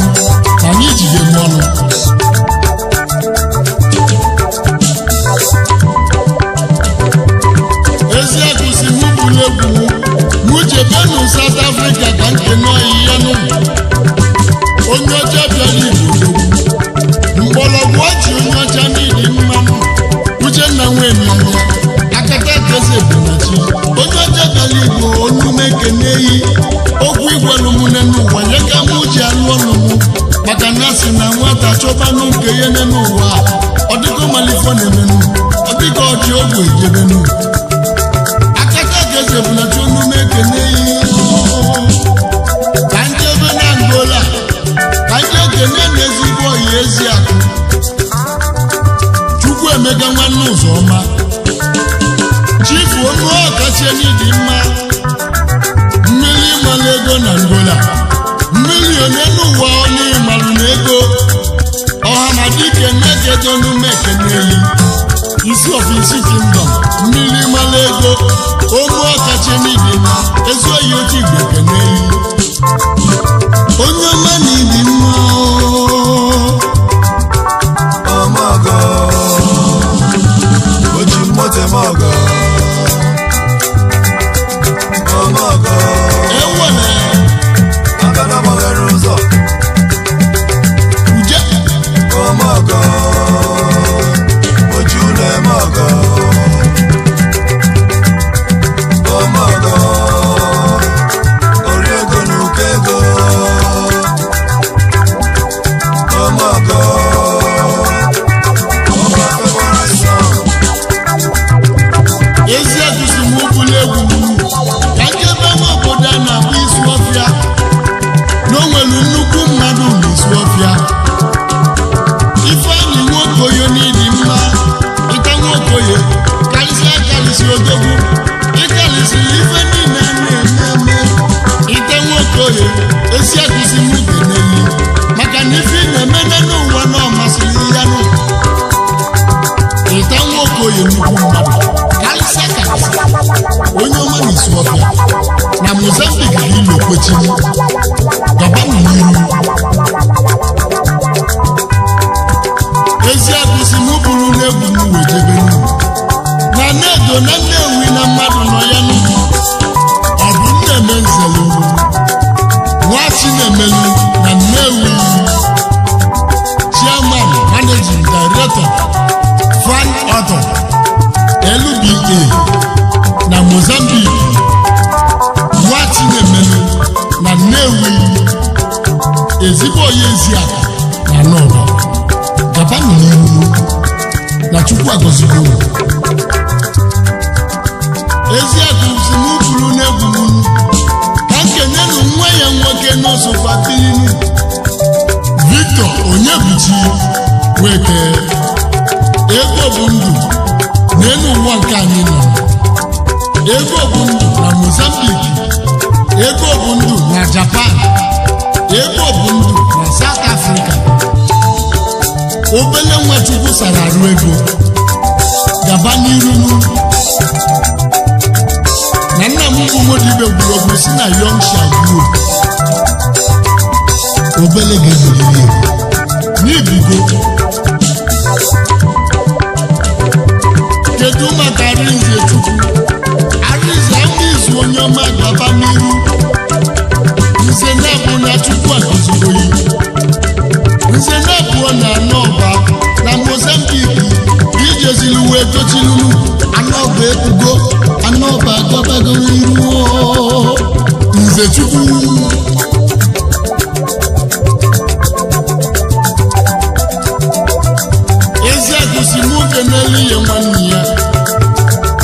ka anyị jide m ọnụ. Eziakụ si mụ bụrụ egwu mụ jebenu South Africa ka nkene ọyị ya nụ. Onye ọcha bịara Igbo odogwu, mgbọrọgwụ ọchị onye ọcha n'ịdị mmanụ. Uchenna Nwemianya, akata keze Ebunachi, onye ọcha bịara Igbo onume ekene yi. Okwu igwelu m n'ụwa ya ka mụ ji alụ ọlụ m, maka na asị na nwata chọbanụ nke ya n'ụwa, ọ dịgo malifo na-emenụ, ọ dịka ọ dị ogwe ejebenu. Akata keze Ebunachi onume ekene yi. Ka njebe na Angola, ka ndị ekene na ezigbo ọyị Eziakụ Chukwu Emeka nwanne Ụzọma, Chifu onu ọkachie n'ịdị mma, mmiri ịmalụ ego na Angola, mmiri one n'ụwa onye ịmalụ na ego, ọha na dike nnekedo n'ume ekene yi. Isi ọfisi kingdom, mmiri ịmalụ ego, onu ọkachie n'ịdị mma, ezi oyi otu igwe ekene yi. Onye ọma na ịdị mma. Ọmọgọ, ojú mọ́tẹ̀ mọ́gọ. Ọmọgọ, Ewele akana mọ̀gẹ̀rẹ̀ ụzọ. uje. Ọmọgọ, ojú na-eme ọgọ. Ọmọgọ, ori ego na ụkọ ego. wee jebe n'ugwu na Nnedo na Nnewi na mmadụ nọ ya n'ugwu. Ọ bụ Nneme Nzelu nwa Chinemelu na Nnewi, Chairman Managing Director Frank Otto LBA na Mozambique. Nwa Chinemelu na Nnewi, ezigbo onye ezi aka na Nọba. Gabanụ n'ihu na Chukwu agọzigo unu. Eziakụ si n'ụkwuru n'egwu m ka nkenyenụ nwa ya nwoke n'ụsụfa pilinu Victor Onyebuchi Nweke. Ego bụ ndụ n'elu ụwa nke anyị nọ. Ego bụ ndụ na Mozambique, ego bụ ndụ na Japan, ego bụ ndụ na South Africa. Obele nwa Chukwu sara arụ ego. Gaba n'iru na nna m bụ Modibe gwuru si na young shall grow. Obele ga-ebuliri n'ibigo. Kedu maka Arinze Chukwu Arinze ama izu, onye ọma? Gaba n'iru. Nze na-abụ na Chukwu agọzigoyi nze na-abụọ na anọba na Mozambique ijezili wee tochilulu. Anọba ekwugo, anọba agabagoro iru. Nze Chukwu Eziakụ si mụ kenelu ihe nwanne ya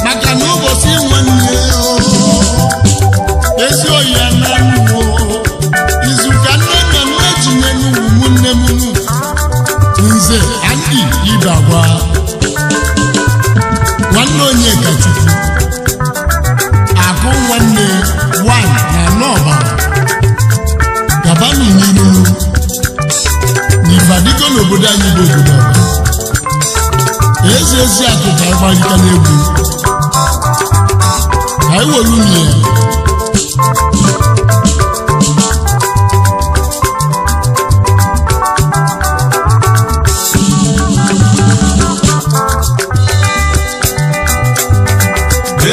maka na ụbọchị nwanne ya ezi oyi ya na nnuwo izu ka nne na nne jinye n'ugwu mụ nne m nze Andy Ibagwa nwanne onye kachukwu akụ nwanne wan na nọba. Gabanụ n'iru na Ifadigo n'obodo anyị bụ obodo ọba. Eze ezi akụ ka anyị gbarịta n'egwu ka anyị were unyi ya.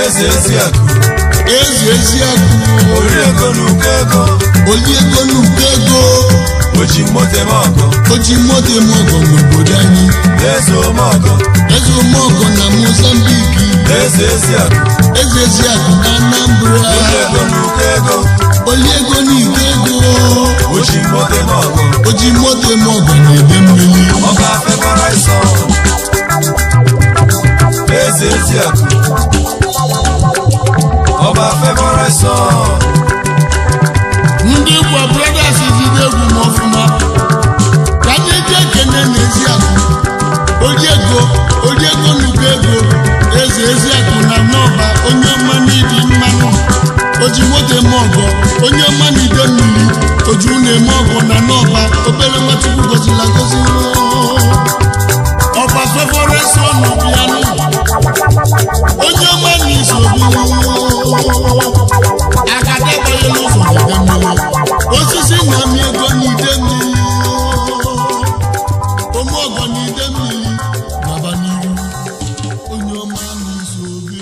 Eze ezi akụ. Eze ezi akụ. Ori ego n'ụkọ ego. Oli ego n'ụkọ ego. Oji moto eme ọgọ. Oji moto eme ọgọ n'obodo anyị. Eze ome ọgọ. Eze ome ọgọ na Mozambique. Eze ezi akụ. Eze ezi akụ na Anambra. Oli ego n'ụkọ ego. Oli ego n'ike ego. Oji moto eme ọgọ. Oji moto eme ọgọ na-ede mmiri. Ọba favourite son. Eze ezi akụ. Ọba favourite son. Ndị Igbo Brothers jide egwu m ọfụma ka anyị eji ekene n'ezi akụ oji ego, oji ego nnukwu ego. Eze ezi akụ na n'ọba, onye ọma n'ịdị mmanụ, oji moto eme ọgọ, onye ọma n'ide mmiri, oji ụlọ eme ọgọ na n'ọba. Obere nwachukwu gọzila gọzi. Ọba favourite son bịanụ, onye ọma n'iso bi agada banyere ụzọ n'ide mmiri, osisi na-amị ego n'ide mmiri, omeọgọ n'ide mmiri. Gaba n'iru, onye ọma n'iso bi.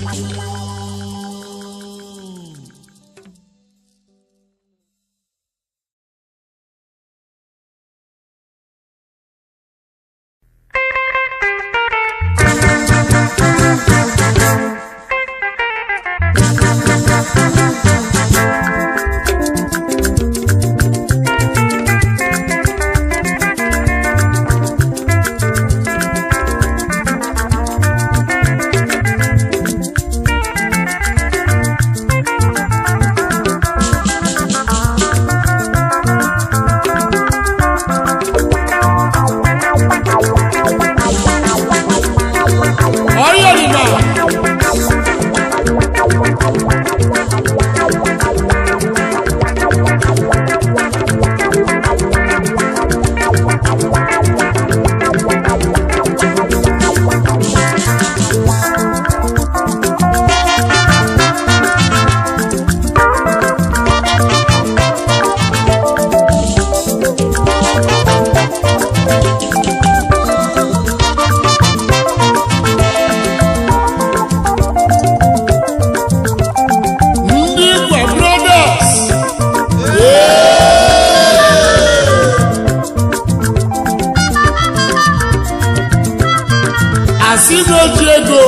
Asị na oji ego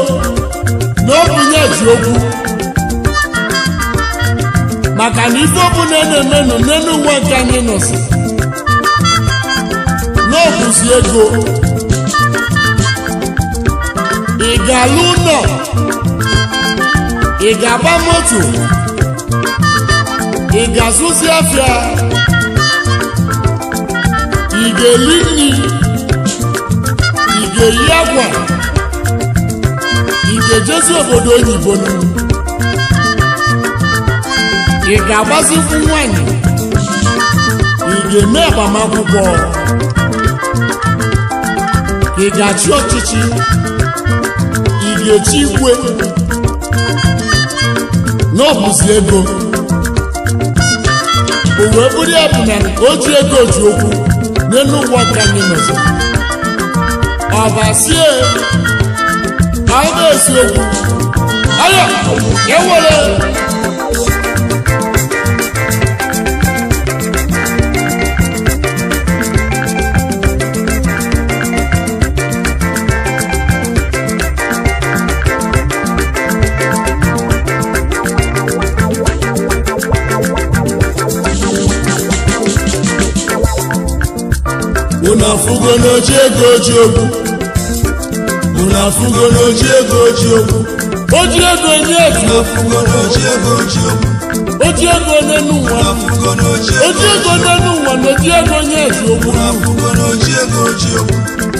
na ọ bụ ya ji okwu, maka na ife ọbụla na-emenụ n'elu ụwa nke anyị nọsi na ọ bụzi ego. Ị ga-alụ ụlọ, ị ga-agba moto, ị ga-azụzi afịa, ị ga-eli nri, ị ga-eyi akwa, ị ga-ejezi obodo oyibo, ị ga-agbazikwu nwanyị, ị ga-eme agbamakwụkwọ, ị ga-achị ọchịchị, ị ga-echi igwe. Na ọ bụzi ego. O wee bụrụ ya bụ na o ji ego ji okwu n'elu ụwa ka anyị nọzi. Ọ basie ka ọ na-esi okwu aya ewere. Unu afụgo n'oji ego ji okwu. Unu afụgo n'oji ego ji okwu. Oji ego nye eji Unu afụgo n'oji ego ji okwu. Oji ego n'enu ụwa. Unu afụgo n'oji ego Oji ego n'enu ụwa na oji ego nye eji okwu. Unu afụgo n'oji ego ji okwu.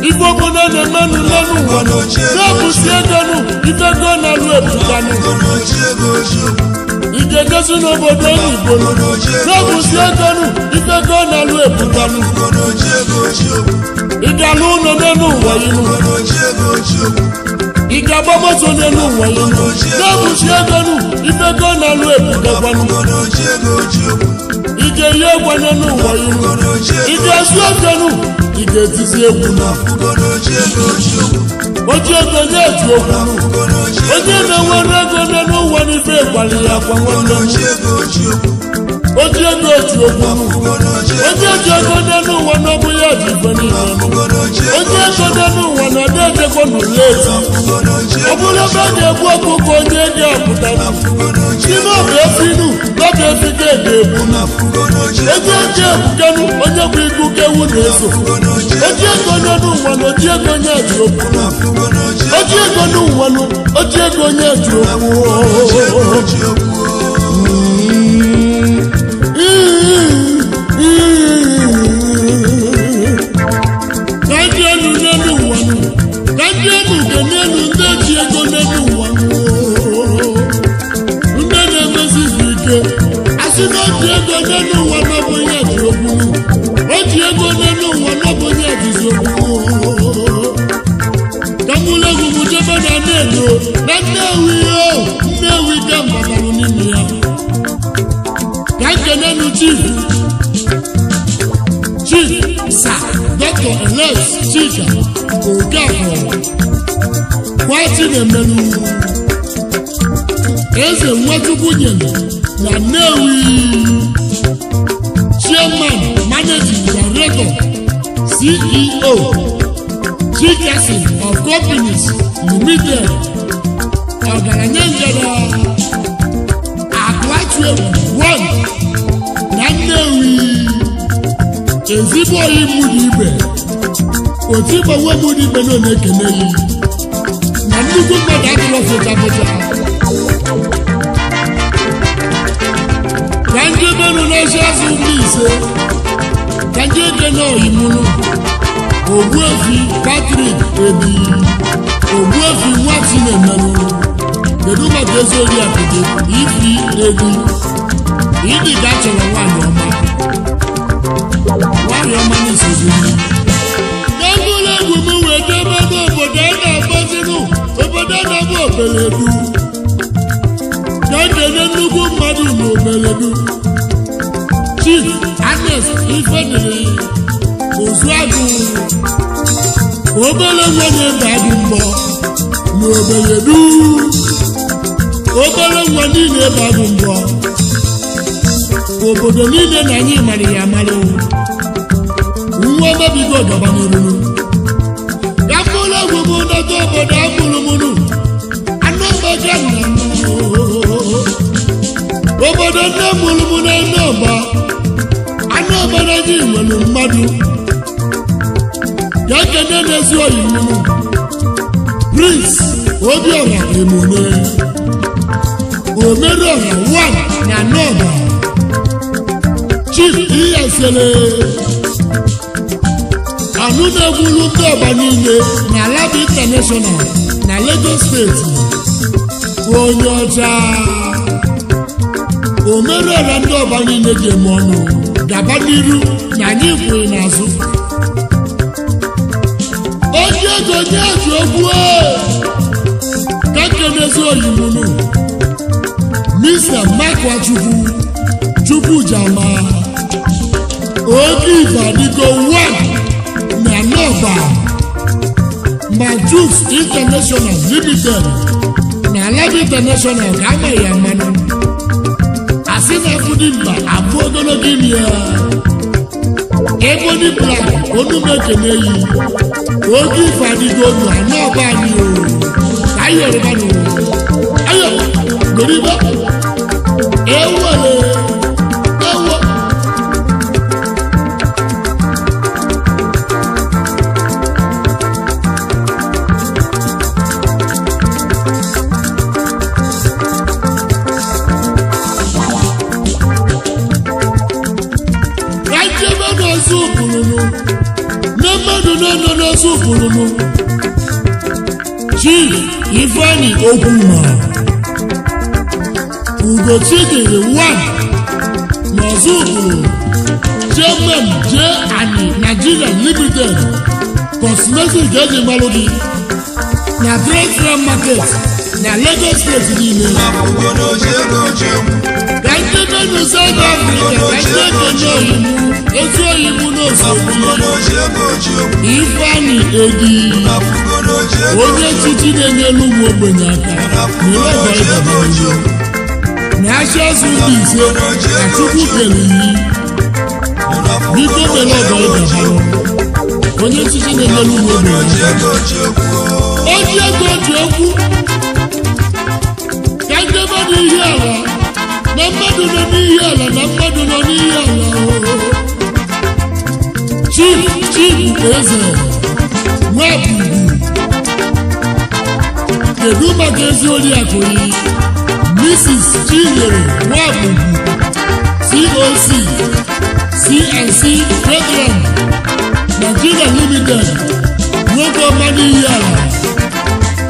Ife ọbụla na-emenụ n'enu ụwa na-ebusi ego nụ, ife ego na-alụ ebukanụ. Afụgo n'oji ego ji okwu. Ị ga-egosi n'obodo oyibo na-ebusi ego nụ, ife ego na-alụ ebukanụ. Afụgo n'oji ego ji okwu. Ị ga-alụ ụlọ n'enu ụwa inu, Afụgo n'oji ego ji okwu. ị ga-agba moto n'enu ụwa inu, na-ebusi ego nụ, ife ego na-alụ ebukakwanụ. Afụgo n'oji ego ji okwu. Ị ga-eyi egwu n'enu ụwa inu, Afụgo n'oji ị ego ga-esu ego nụ, ị ga-etizi egwu. Unu afụgo n'oji ego ji okwu. Oji ego nye eji okwu. Afụgo n'oji Onye na-enwere ego n'enu ụwa n'ife gwara ya akwa nwanne m. n'oji ego ji okwu. Oji ego eji okwu. Afụgo n'oji Onye ji ego n'enu ụwa n'ọbụ ya ji ife niile. Afụgo n'oji Onye ego n'enu ụwa na ọdị ejekwa n'ụlọ eti. Afụgo n'oji Ọ bụrụ ebe a ga-egbu ọkụkọ, onye ego apụta. Afụgo n'oji N'ime ọbụ efi nu, n'ọbụ efi ka ego egbu. Afụgo n'oji Ego eji ebukanu, onye bụ igu ka ewu na-eso. Afụgo n'oji Oji ego n'enu ụwa na oji ego nye eji okwu. Afụgo n'oji Oji ego n'ụwa nụ, oji ego nye eji okwu. ego ji okwu. Ka ndị elu n'elu ụwa nụ, ka ndị elu nke n'elu, ndị ji ego n'elu ụwa nụ, ndị na-emezi izu ike. Asị na oji ego n'elu ụwa n'ọbụ onye ji okwu, oji ego n'elu ụwa n'ọbụ onye jizi okwu. Ka mụlụ egwu m jebe na na-edo na Nnewi o Nnewi ka mbatalụ n'ime ya, ka nkenenu chief, Chief Sir Dr. Alex Chika Okafor Kwachi na-emelụ Eze Nwachukwu nyere na Nnewi, Chairman, Managing Director, CEO, Chikason of Companies Limited, ọgaranya ngada Akụachụ egwu one na Nnewi, ezigbo oyi mụrụ ibe otu ịgbanwe mụrụ ibe na na-ekene yi na nnukwu mmadụ adịrọ fụcha fụcha. Ka ndị mmenụ na-esi azụ ndị ise, ka ndị ekene oyimụnụ Ogbuefi Patrick Ebi, Ogbuefi Nwati na-emerụ. Kedu maka ezi oriakụ gị Ifi Ebi? Ịdị ka a chọrọ nwaanyị ọma, nwaanyị ọma n'isoziri. Egwuregwu egwu m wee debe n'obodo a na-akpọzinụ, obodo a na-akpọ Obeledu. Ka nkene nnukwu mmadụ n'Obeledu, Chief Agnes Ifedili Ozuagụ, obele nwa na-ebe agụ mbọ n'Obeledu, obele nwa niile ebe agụ mbọ, obodo niile na anyị mara ya amara. Nwa mebigo gaba n'eruru. Ka mkpụrụ egwu bụ ndọta obodo Lote nne mụrụ m na Anọba. Anọba na anyị nwere mmadụ. Ya kene n'ezi oyi mụnụ. Prince Obiora Emone. Omerọra 1 na Anọba. Chief Iyasele. Anụ na-egwuru ndị ọba niile na Alaba International na Lagos Steeti. Onye ọcha. Omerọra ndị ọba niile ga-eme ọnụ. Gaba n'iru na anyị kwụrụ n'azụ. Onye ego nye eji okwu ka nkenezi oyimunu. Mr. Makwachukwu Chukwujama. Oke Ifadigo 1 na Anọba. Majus International Limited na Alaba International ka ama ya mmanụ. Asị na afụdị mba abụ ogologo imi ya. Ebony Black onumekene yi. Oge Ifadigo na Anọba anyị o. Ka anyị yoruba nụ. Ayo, goriba. Ewele. Ewo. Ka njebe n'ọzọ ụbụrụnụ. Na mmadụ na-anọ n'ọzọ ụbụrụnụ. Chief Ifeanyi Okwuma. Ugochidere 1 n'ọzọ ụbụrụ. Chairman J Ani Nigeria Limited. Cosmetic eji malụ gị. Na Trade Fair Market na Lagos State niile. Ka njebe na South Africa ka ndị ekenye oyimu etu oyimu n'oso Ifeanyi Edi. Onye echichi na-enyelu ụmụ ogbenye aka na ịlọgọ ịbanye na ahịa azụ ndị ise na Chukwu kere iyi. Biko mere ọgọ ịgabalụ. Onye echichi na-enyelu ụmụ ogbenye aka. Oji ego ji okwu. Ka ndebe n'ihi ala na mmadụ nọ n'ihi ala na mmadụ nọ n'ihi ala. Chief Chief Eze Nwabugu. Kedu maka ezi oriakụ yi? Mrs. Chinyere Nwabugu COC CNC Federal Nigeria Limited. Nwoke ọma n'ihi ala.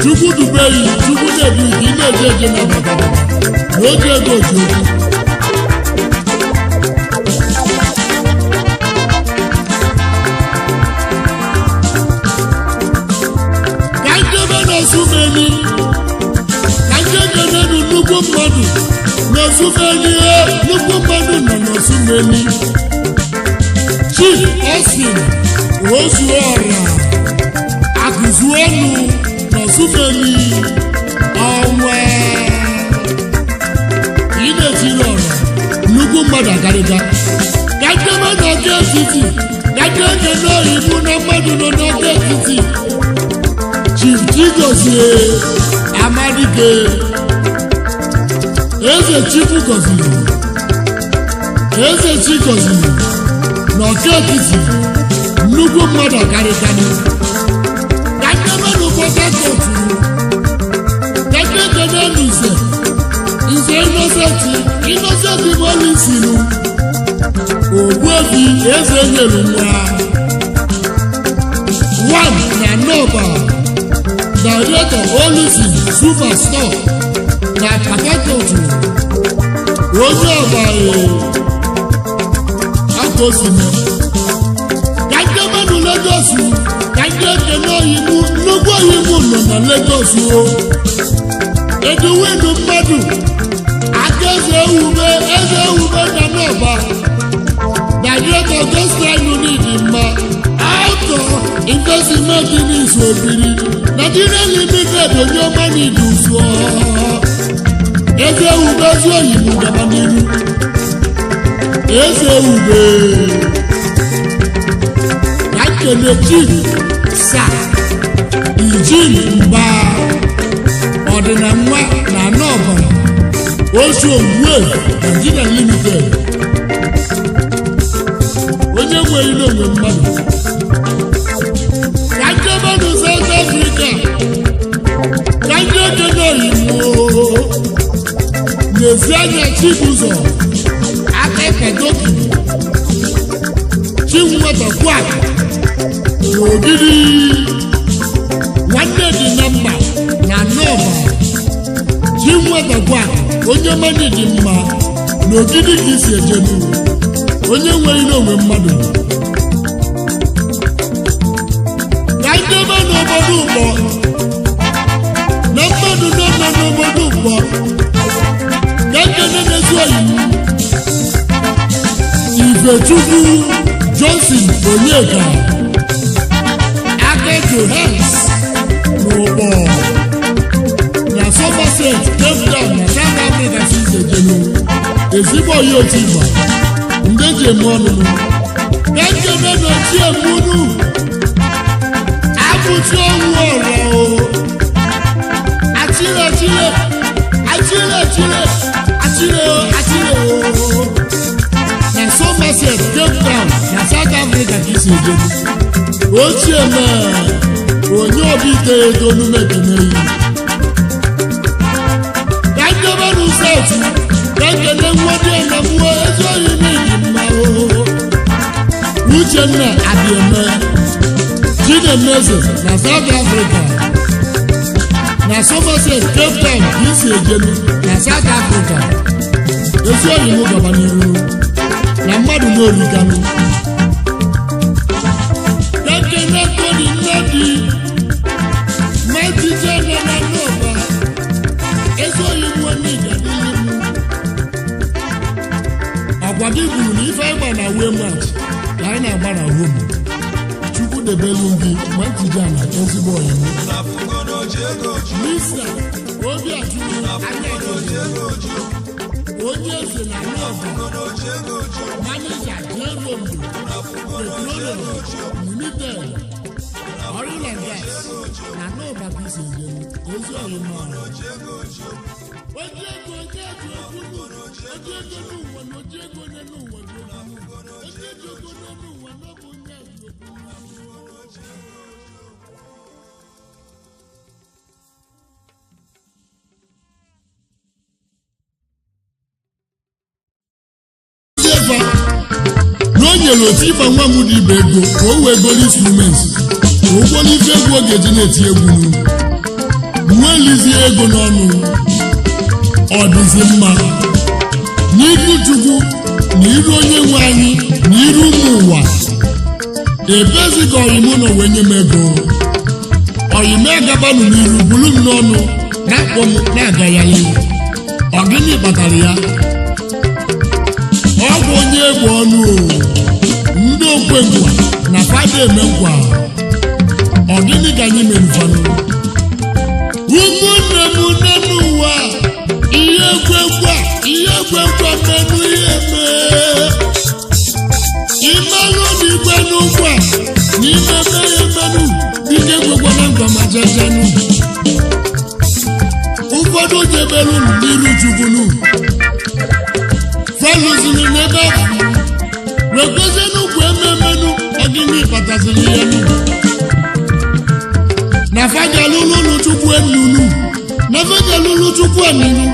Chukwu dubeyi, Chukwu na-edu ka ị na-eje eje na baba na oge ego ji okwu. Ka njebe n'Osumeni, ka njekene nụ nnukwu mmadụ n'Osumeni, nnukwu mmadụ nọ n'Osumeni. Chief Austin Ozuora Akụzuonu n'Osumeni ọnwa. Ị na-etiri ọra nnukwu mmadụ akarịga. Ka njebe n'ọka etiti, ka njekene oyibo na mmadụ nọ n'ọka etiti. Chief Chigozie Amadike. Eze Chukwu gọziri. Eze Chi gọziri n'ọka etiti nnukwu mmadụ akarịkanụ. Ka ndebe nụ Port Harcourt, ka ndebe nụ Nze Nze Innocent Innocent Bolinsinu. Ogbuefi Eze nyere nwa 1 na Nọba. Director Olisi Superstore na Port Harcourt. Onye ọba akosime. Ka ndebe nụ Lagos, ka ndị ekene oyibo nnukwu oyibo nọ na Lagos o. Eduwinu mmadụ aka eze ewube eze ewube na Nọba. Director Gospel n'ịdị mma. Auto Investment n'izu obiri. Nigeria Limited onye ọma n'ịdị ụzọ. Eze ewube ezi oyibo gaba n'iru. Eze ewube. Ka nkele Chief Sir Eugene Mba. Ọdịna nwa na Anọba. Ocean Wave Nigeria Limited. Onye nwe ile onwe mmadụ. Ka njebe South Africa, ka ndị okenye oyibo n'ezi anya Chibụzọ aka kadoki Chinweta Kwak n'Ogidi, nwanne dị na mma na Nọba. Chinweta Kwak, onye mmadụ dị mma n'Ogidi ka isi ejenu, onye nwere ile onwe mmadụ. Ka ndebe n'obodo ụgbọ na mmadụ nọ n'obodo ụgbọ, ka nkene na-ezu oyi Ifechukwu Johnson Onyeka aka Johans n'ụgbọ na Somerset, Cape Town na South Africa si ejenu, ezigbo oyi otu igba ndị eji eme ọnụnụ. Ka nkene n'ochie munu abụchi ọnwụ ọrọ o achire achire achire achire achire o achire o na Somerset, Cape Town na South Africa ka isi ejenu ochie mee onye obi iteghete onumekeneyi. Ka njebe n'ụsọtụ ka nkene nwodi na mmụọ ezi oyi n'ihi mma o Uchenna Adịeme Chinemeze na South Africa na Somerset, Cape Town ka isi ejelu na South Africa. Ezi oyi m gaba n'iru na mmadụ n'origanụ. Ka nkene Tony Nnadi Majije nọ na Nọba, ezi oyi m nwanne ịga n'ihu m. Ọgwa gị kwuru na ife ịgba na wee match ka anyị na-agba na home. Chukwu debelu gị ma ntije ala ezigbo oyi m. Mr. Obi Achukwu anya onye eze na Nọba, manija Jerome Petroleum Limited, Oil and Gas na Nọba ka isi ejelu ezi oyi m ọrụ. Oji ego onye ji okwu nụ, oji ego n'ụwa na oji ego n'ụwa ji okwu nụ, oji ego n'ụwa na ọ bụ onye ji okwu nụ. Na o nyere otu ịgba nwa m dị ibe ego ka o wee golo instruments ka o golo ife egwu ọ ga-eji na-eti egwu nụ, nwee lizie ego n'ọnụ. Ọ dịzi mma n'iru Chukwu na iru onye nwe anyị na iru ụmụ ụwa. Ebezi ka ọyịm nọ wee nye m ego ọyịm agabanụ n'iru bulu m n'ọnụ na-akpọ m na-agagharị. Ọ gịnị kpatara ya? Ọ bụ onye egbe ọnụ o ndị okwe nkwa na fada eme nkwa. Ọ gịnị ka anyị mere fanụ? Ụmụnne m nne n'ụwa, ihe ekwekwa ihe ekwekwa mmenụ ihe mee imelụ na igwe n'ụgwa na ime mee emenụ dike ekwekwa na nkwa ma jejenu. Ụfọdụ jebelu n'iru Chukwunu falụziri n'ebe wekwezie n'ukwu ememenu. Ọgịnị kpataziri ya nụ na fagalụlụ Chukwu enunu na fagalụlụ Chukwu enunu?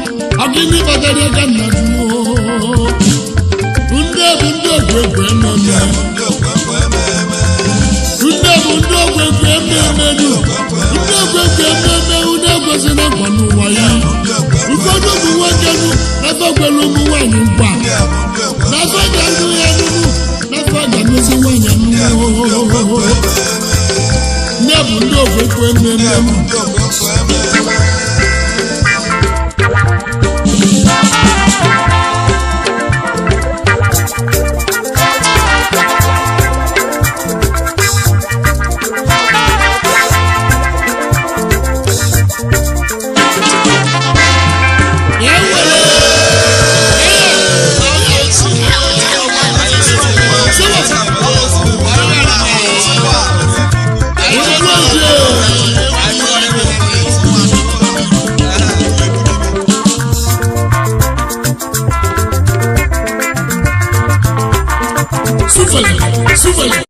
Ọgịnị kpatara ya ka nna jụọ? Ndị bụ ndị okwekwe ememe, ndị bụ ndị okwekwe ememenu, ndị okwekwe ememe unu ekwesịla nkwa n'ụwa ya. Ụfọdụ ụmụ nwoke nụ na-afọ ụmụ nwaanyị nkwa n'afọ ga-anụ ya nụnụ n'afọ ga-anụzi nwaanyị anụ. Ndị bụ ndị okwekwe ememe. Súbele, súbele.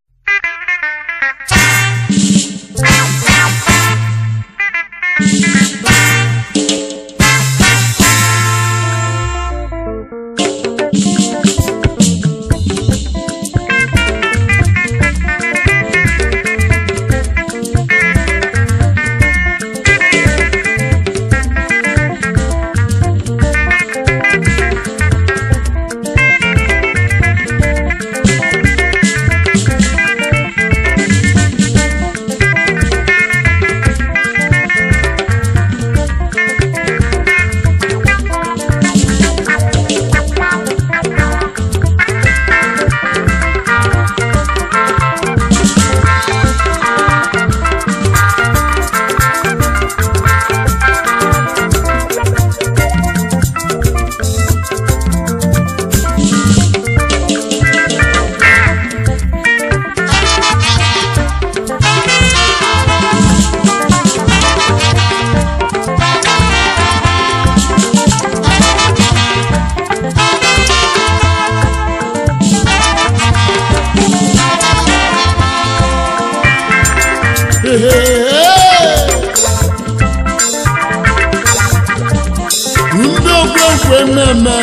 Ndị ogwegwe mmemme,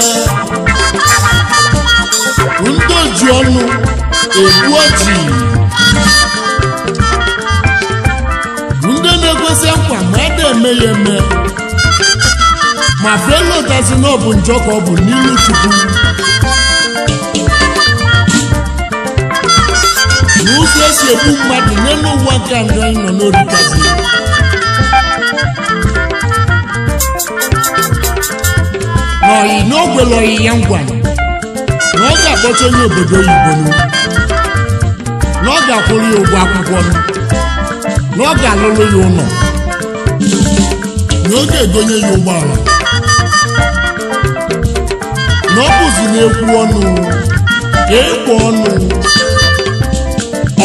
ndị oji ọnụ egbu ọjị, ndị na-egosi nkwa ma ada eme ya eme, ma felotasi na ọ bụ njọ ka ọ bụ n'iru Chukwu. N'ụzọ esi egbu mmadụ n'elu ụwa nke ndị anyị nọ n'orikazi. N'ọyị n'ogwele ọyị ya ngwa na ọ ga-akpọta onye obodo oyibo nụ, na ọ ga-akwụrụ ya ụgwọ akwụkwọ nụ, na ọ ga-alụrụ ya ụlọ, na ọ ga-egonye ya ụgbọala, na ọ bụzi na-ekwu ọnụ ka ekpo ọnụ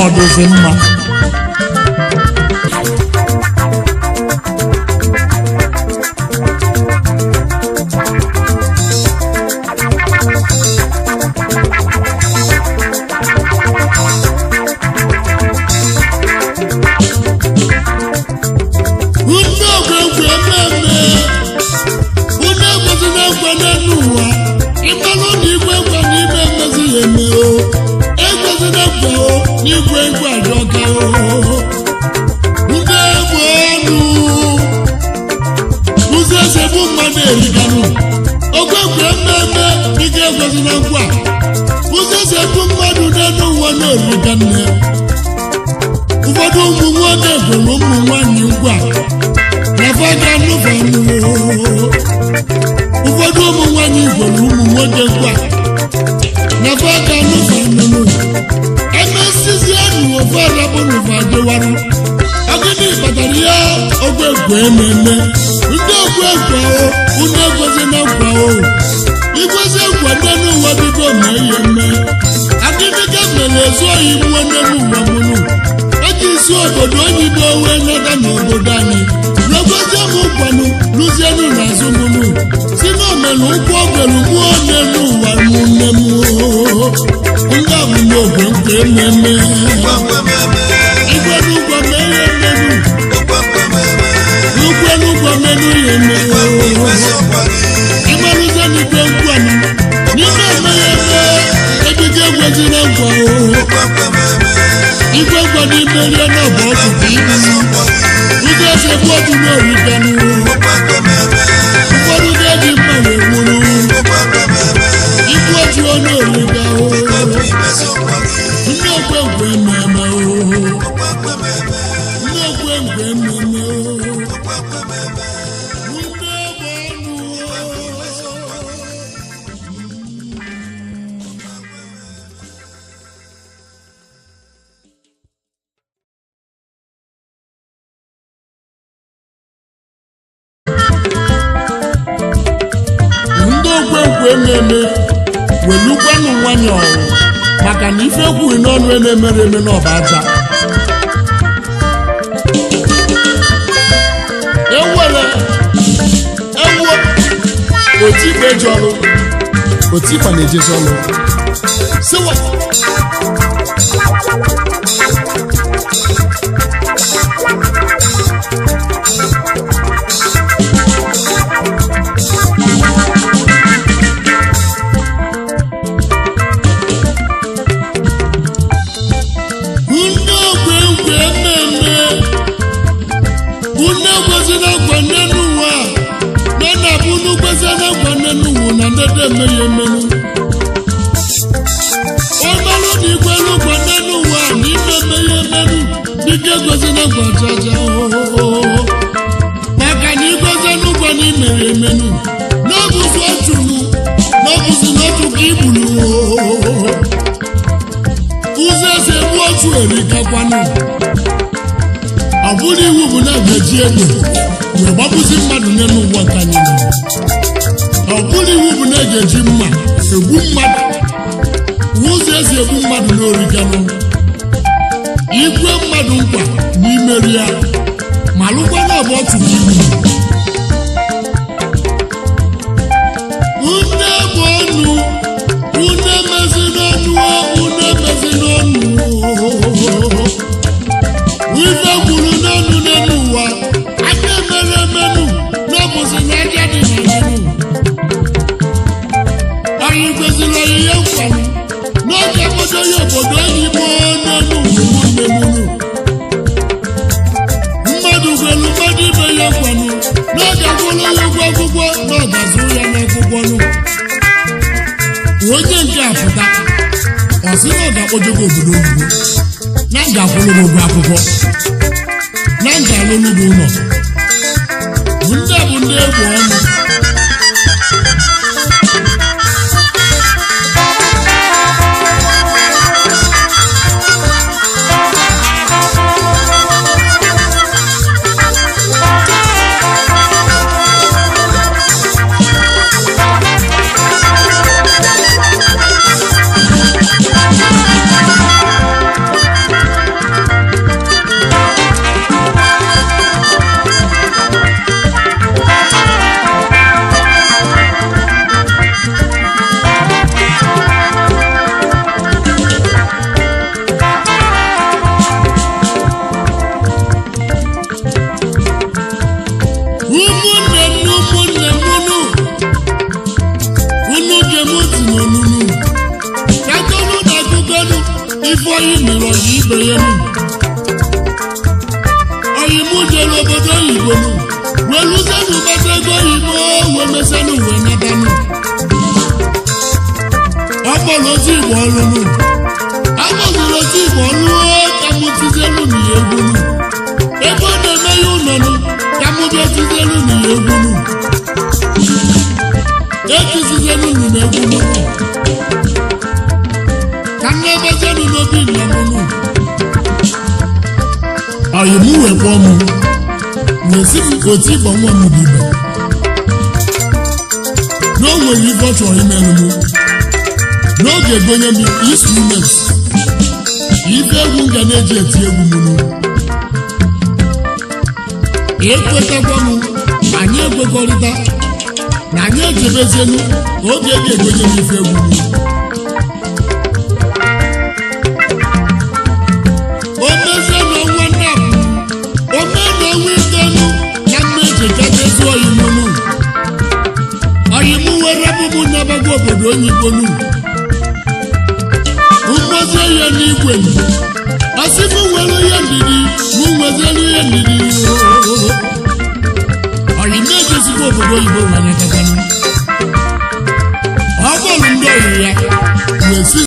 ọ dịzi mma. Ndị ogwegwe mmemme, unu ekwesịghị ekwe n'elu ụwa, ịmalụ na igwe ekwe n'ime emezi ya eme o, ekwesịghị ekwe o n'igwe ekwe ajọka o. Ndị egbe ọnụ, ụzọ esi egbu mmadụ eriganụ, ogwegwe mmemme dịka ekwesịghị nkwa, ụzọ esi egbu mmadụ n'elu ụwa na-eriga nne. Ụfọdụ ụmụ nwoke kwere ụmụ nwaanyị nkwa na fa ga-anụfa anụ. Ụfọdụ ụmụ nwaanyị kwere ụmụ nwoke nkwa na fa ga-anụfa anụ. Emesizienụ ofe arabụnụfa dịwarụ. Ọgịnị kpatara ya ogwegwe ememe? Ndị ogwegwe o, unu ekwesị na nkwa o. Ikwesị nkwa n'elu ụwa bido ma ihe mme. Agịnị ka mere ezu ohi gbuo n'elu ụwa mụnụ? Eji isi obodo oyibo wee nata n'obodo anyị. Legozie m nkwanụ lụzienụ n'azụ mụnụ. Si na omelu ụkwụ ogwelu gbuo n'elu ụwa mụ nne m. Ndị a bụ n'ogwe nkwa ememe. Igwe n'ụgwọ mee ihe emenu. N'ugwe n'ụgwọ menu ihe eme. Ịmalụzie n'igwe nkwanụ. N'ime eme ya eme. Ebido egwezina nkwa o. Igwe nkwa n'ime rie n'ọbụ ọtụtụ ibu. Ụzọ esi egbu ọdụ n'origanụ. Ụfọdụ ga-eji mma wee nwụrụ. Igbu otu onye origa o. Ndị okwe nkwe ememe o. Ndị okwe nkwe ememe o. Ndị egbe ọnụ o. Ndị okwenkwe ememe welukwanụ nwanyị ọwụ maka na ife ekwughị n'ọnụ na-emere eme n'ọba aja. Ewere ewuo otikpa eji ọrụ, otikpa na-ejezi ọrụ. Siwa. Unu ekwesịrị nkwa n'elu ụwa na na-abụ unu kwesịrị nkwa n'elu ụwa na ndede emeghe emenu. Ọmalụ na ikwelu nkwa n'elu ụwa na ime emeghe emenu dịka ekwesịrị nkwa chacha maka na ikwesịrị nkwa na imere emenu n'ọbụzi otu n'ọbụzi n'otu ka igburu. Ụzọ esi egbu otu erikakwanụ. Ọ bụrụ iwu bụ na ga-eji egbe wee gbapụzi mmadụ n'elu ụwa ka anyị nọ. Ọ bụrụ iwu bụ na ga-eji mma egbu mmadụ. Ụzọ esi egbu mmadụ n'orikanụ. Igwe mmadụ nkwa na imeri ya ma lụkwa na ọbụ otu ka igbu. Une bụ ọnụ, une mezi n'ọnụ, une mezi n'ọnụ. Ife kwuru n'ọnụ n'elu ụwa, aka emere emenu n'ọbụzi na aja dị n'elu. Anyị kwesịrị onyinye nkwanụ n'oge obodo ya obodo oyibo n'elu ụmụnne m unu. Mmadụ kwelu mmadụ ibe ya nkwanụ n'oge kwụrụ ya ụgwọ akwụkwọ na ọ ga-azụ ya n'akwụkwọ nụ. Onye nke a pụta, ọ sị na ọ ga-akpọje gị obodo oyibo, na m ga-akwụrụ gị ụgwọ akwụkwọ, na m ga-alụlụ gị ụlọ. Ndị a bụ ndị egwu ọnụ. Ụmụnne m na ụmụnne m unu, unu gem ntị n'onunu, kakọnụ na akụkọnụ ife oyi mere ọyị ibe ya nụ. Oyi mụ jere obodo oyibo nụ, wee lụzienụ gbata ego oyibo wee mesenụ wee natanụ. Ọ kpọrọ otu igbo ọlụ nụ, akpọziri otu igbo ọlụ ka mụ tizielu na ya egwu nụ. Ebe ọ na-eme ya ụlọ nụ, ka mụ bịa tizielu na ya egwu nụ. Etizizielu nụ na egwu nụ. Ka m na-ebezienụ n'obi nna m nụ. Ọyị mụ wee kpọọ mụ, wee sị m otu ịgba nwa m bụ ibe. Na o nwere ife ọ chọrọ imerụ mụ. N'oge egonye m instrument, ife egwu m ga na-eji eti egwu m nụ. Ekwetakwa m, anyị ekwekọrịta na anyị echebezienụ ka oge eji egonye m ife egwu m. O mezie na ọnwa nnapụ, o mee na ọnwa itoolu na mma echekata oyi m nụ. Oyi m were bụ m nabago obodo oyibo nụ. Mgbozie ya n'igwe m, ọsị m nwere ihe ndidi, m nwezielu ihe ndidi. Oyi m ejesikwa obodo oyibo wee natakwanụ. Ọ bụrụ ndị oyi ya wee si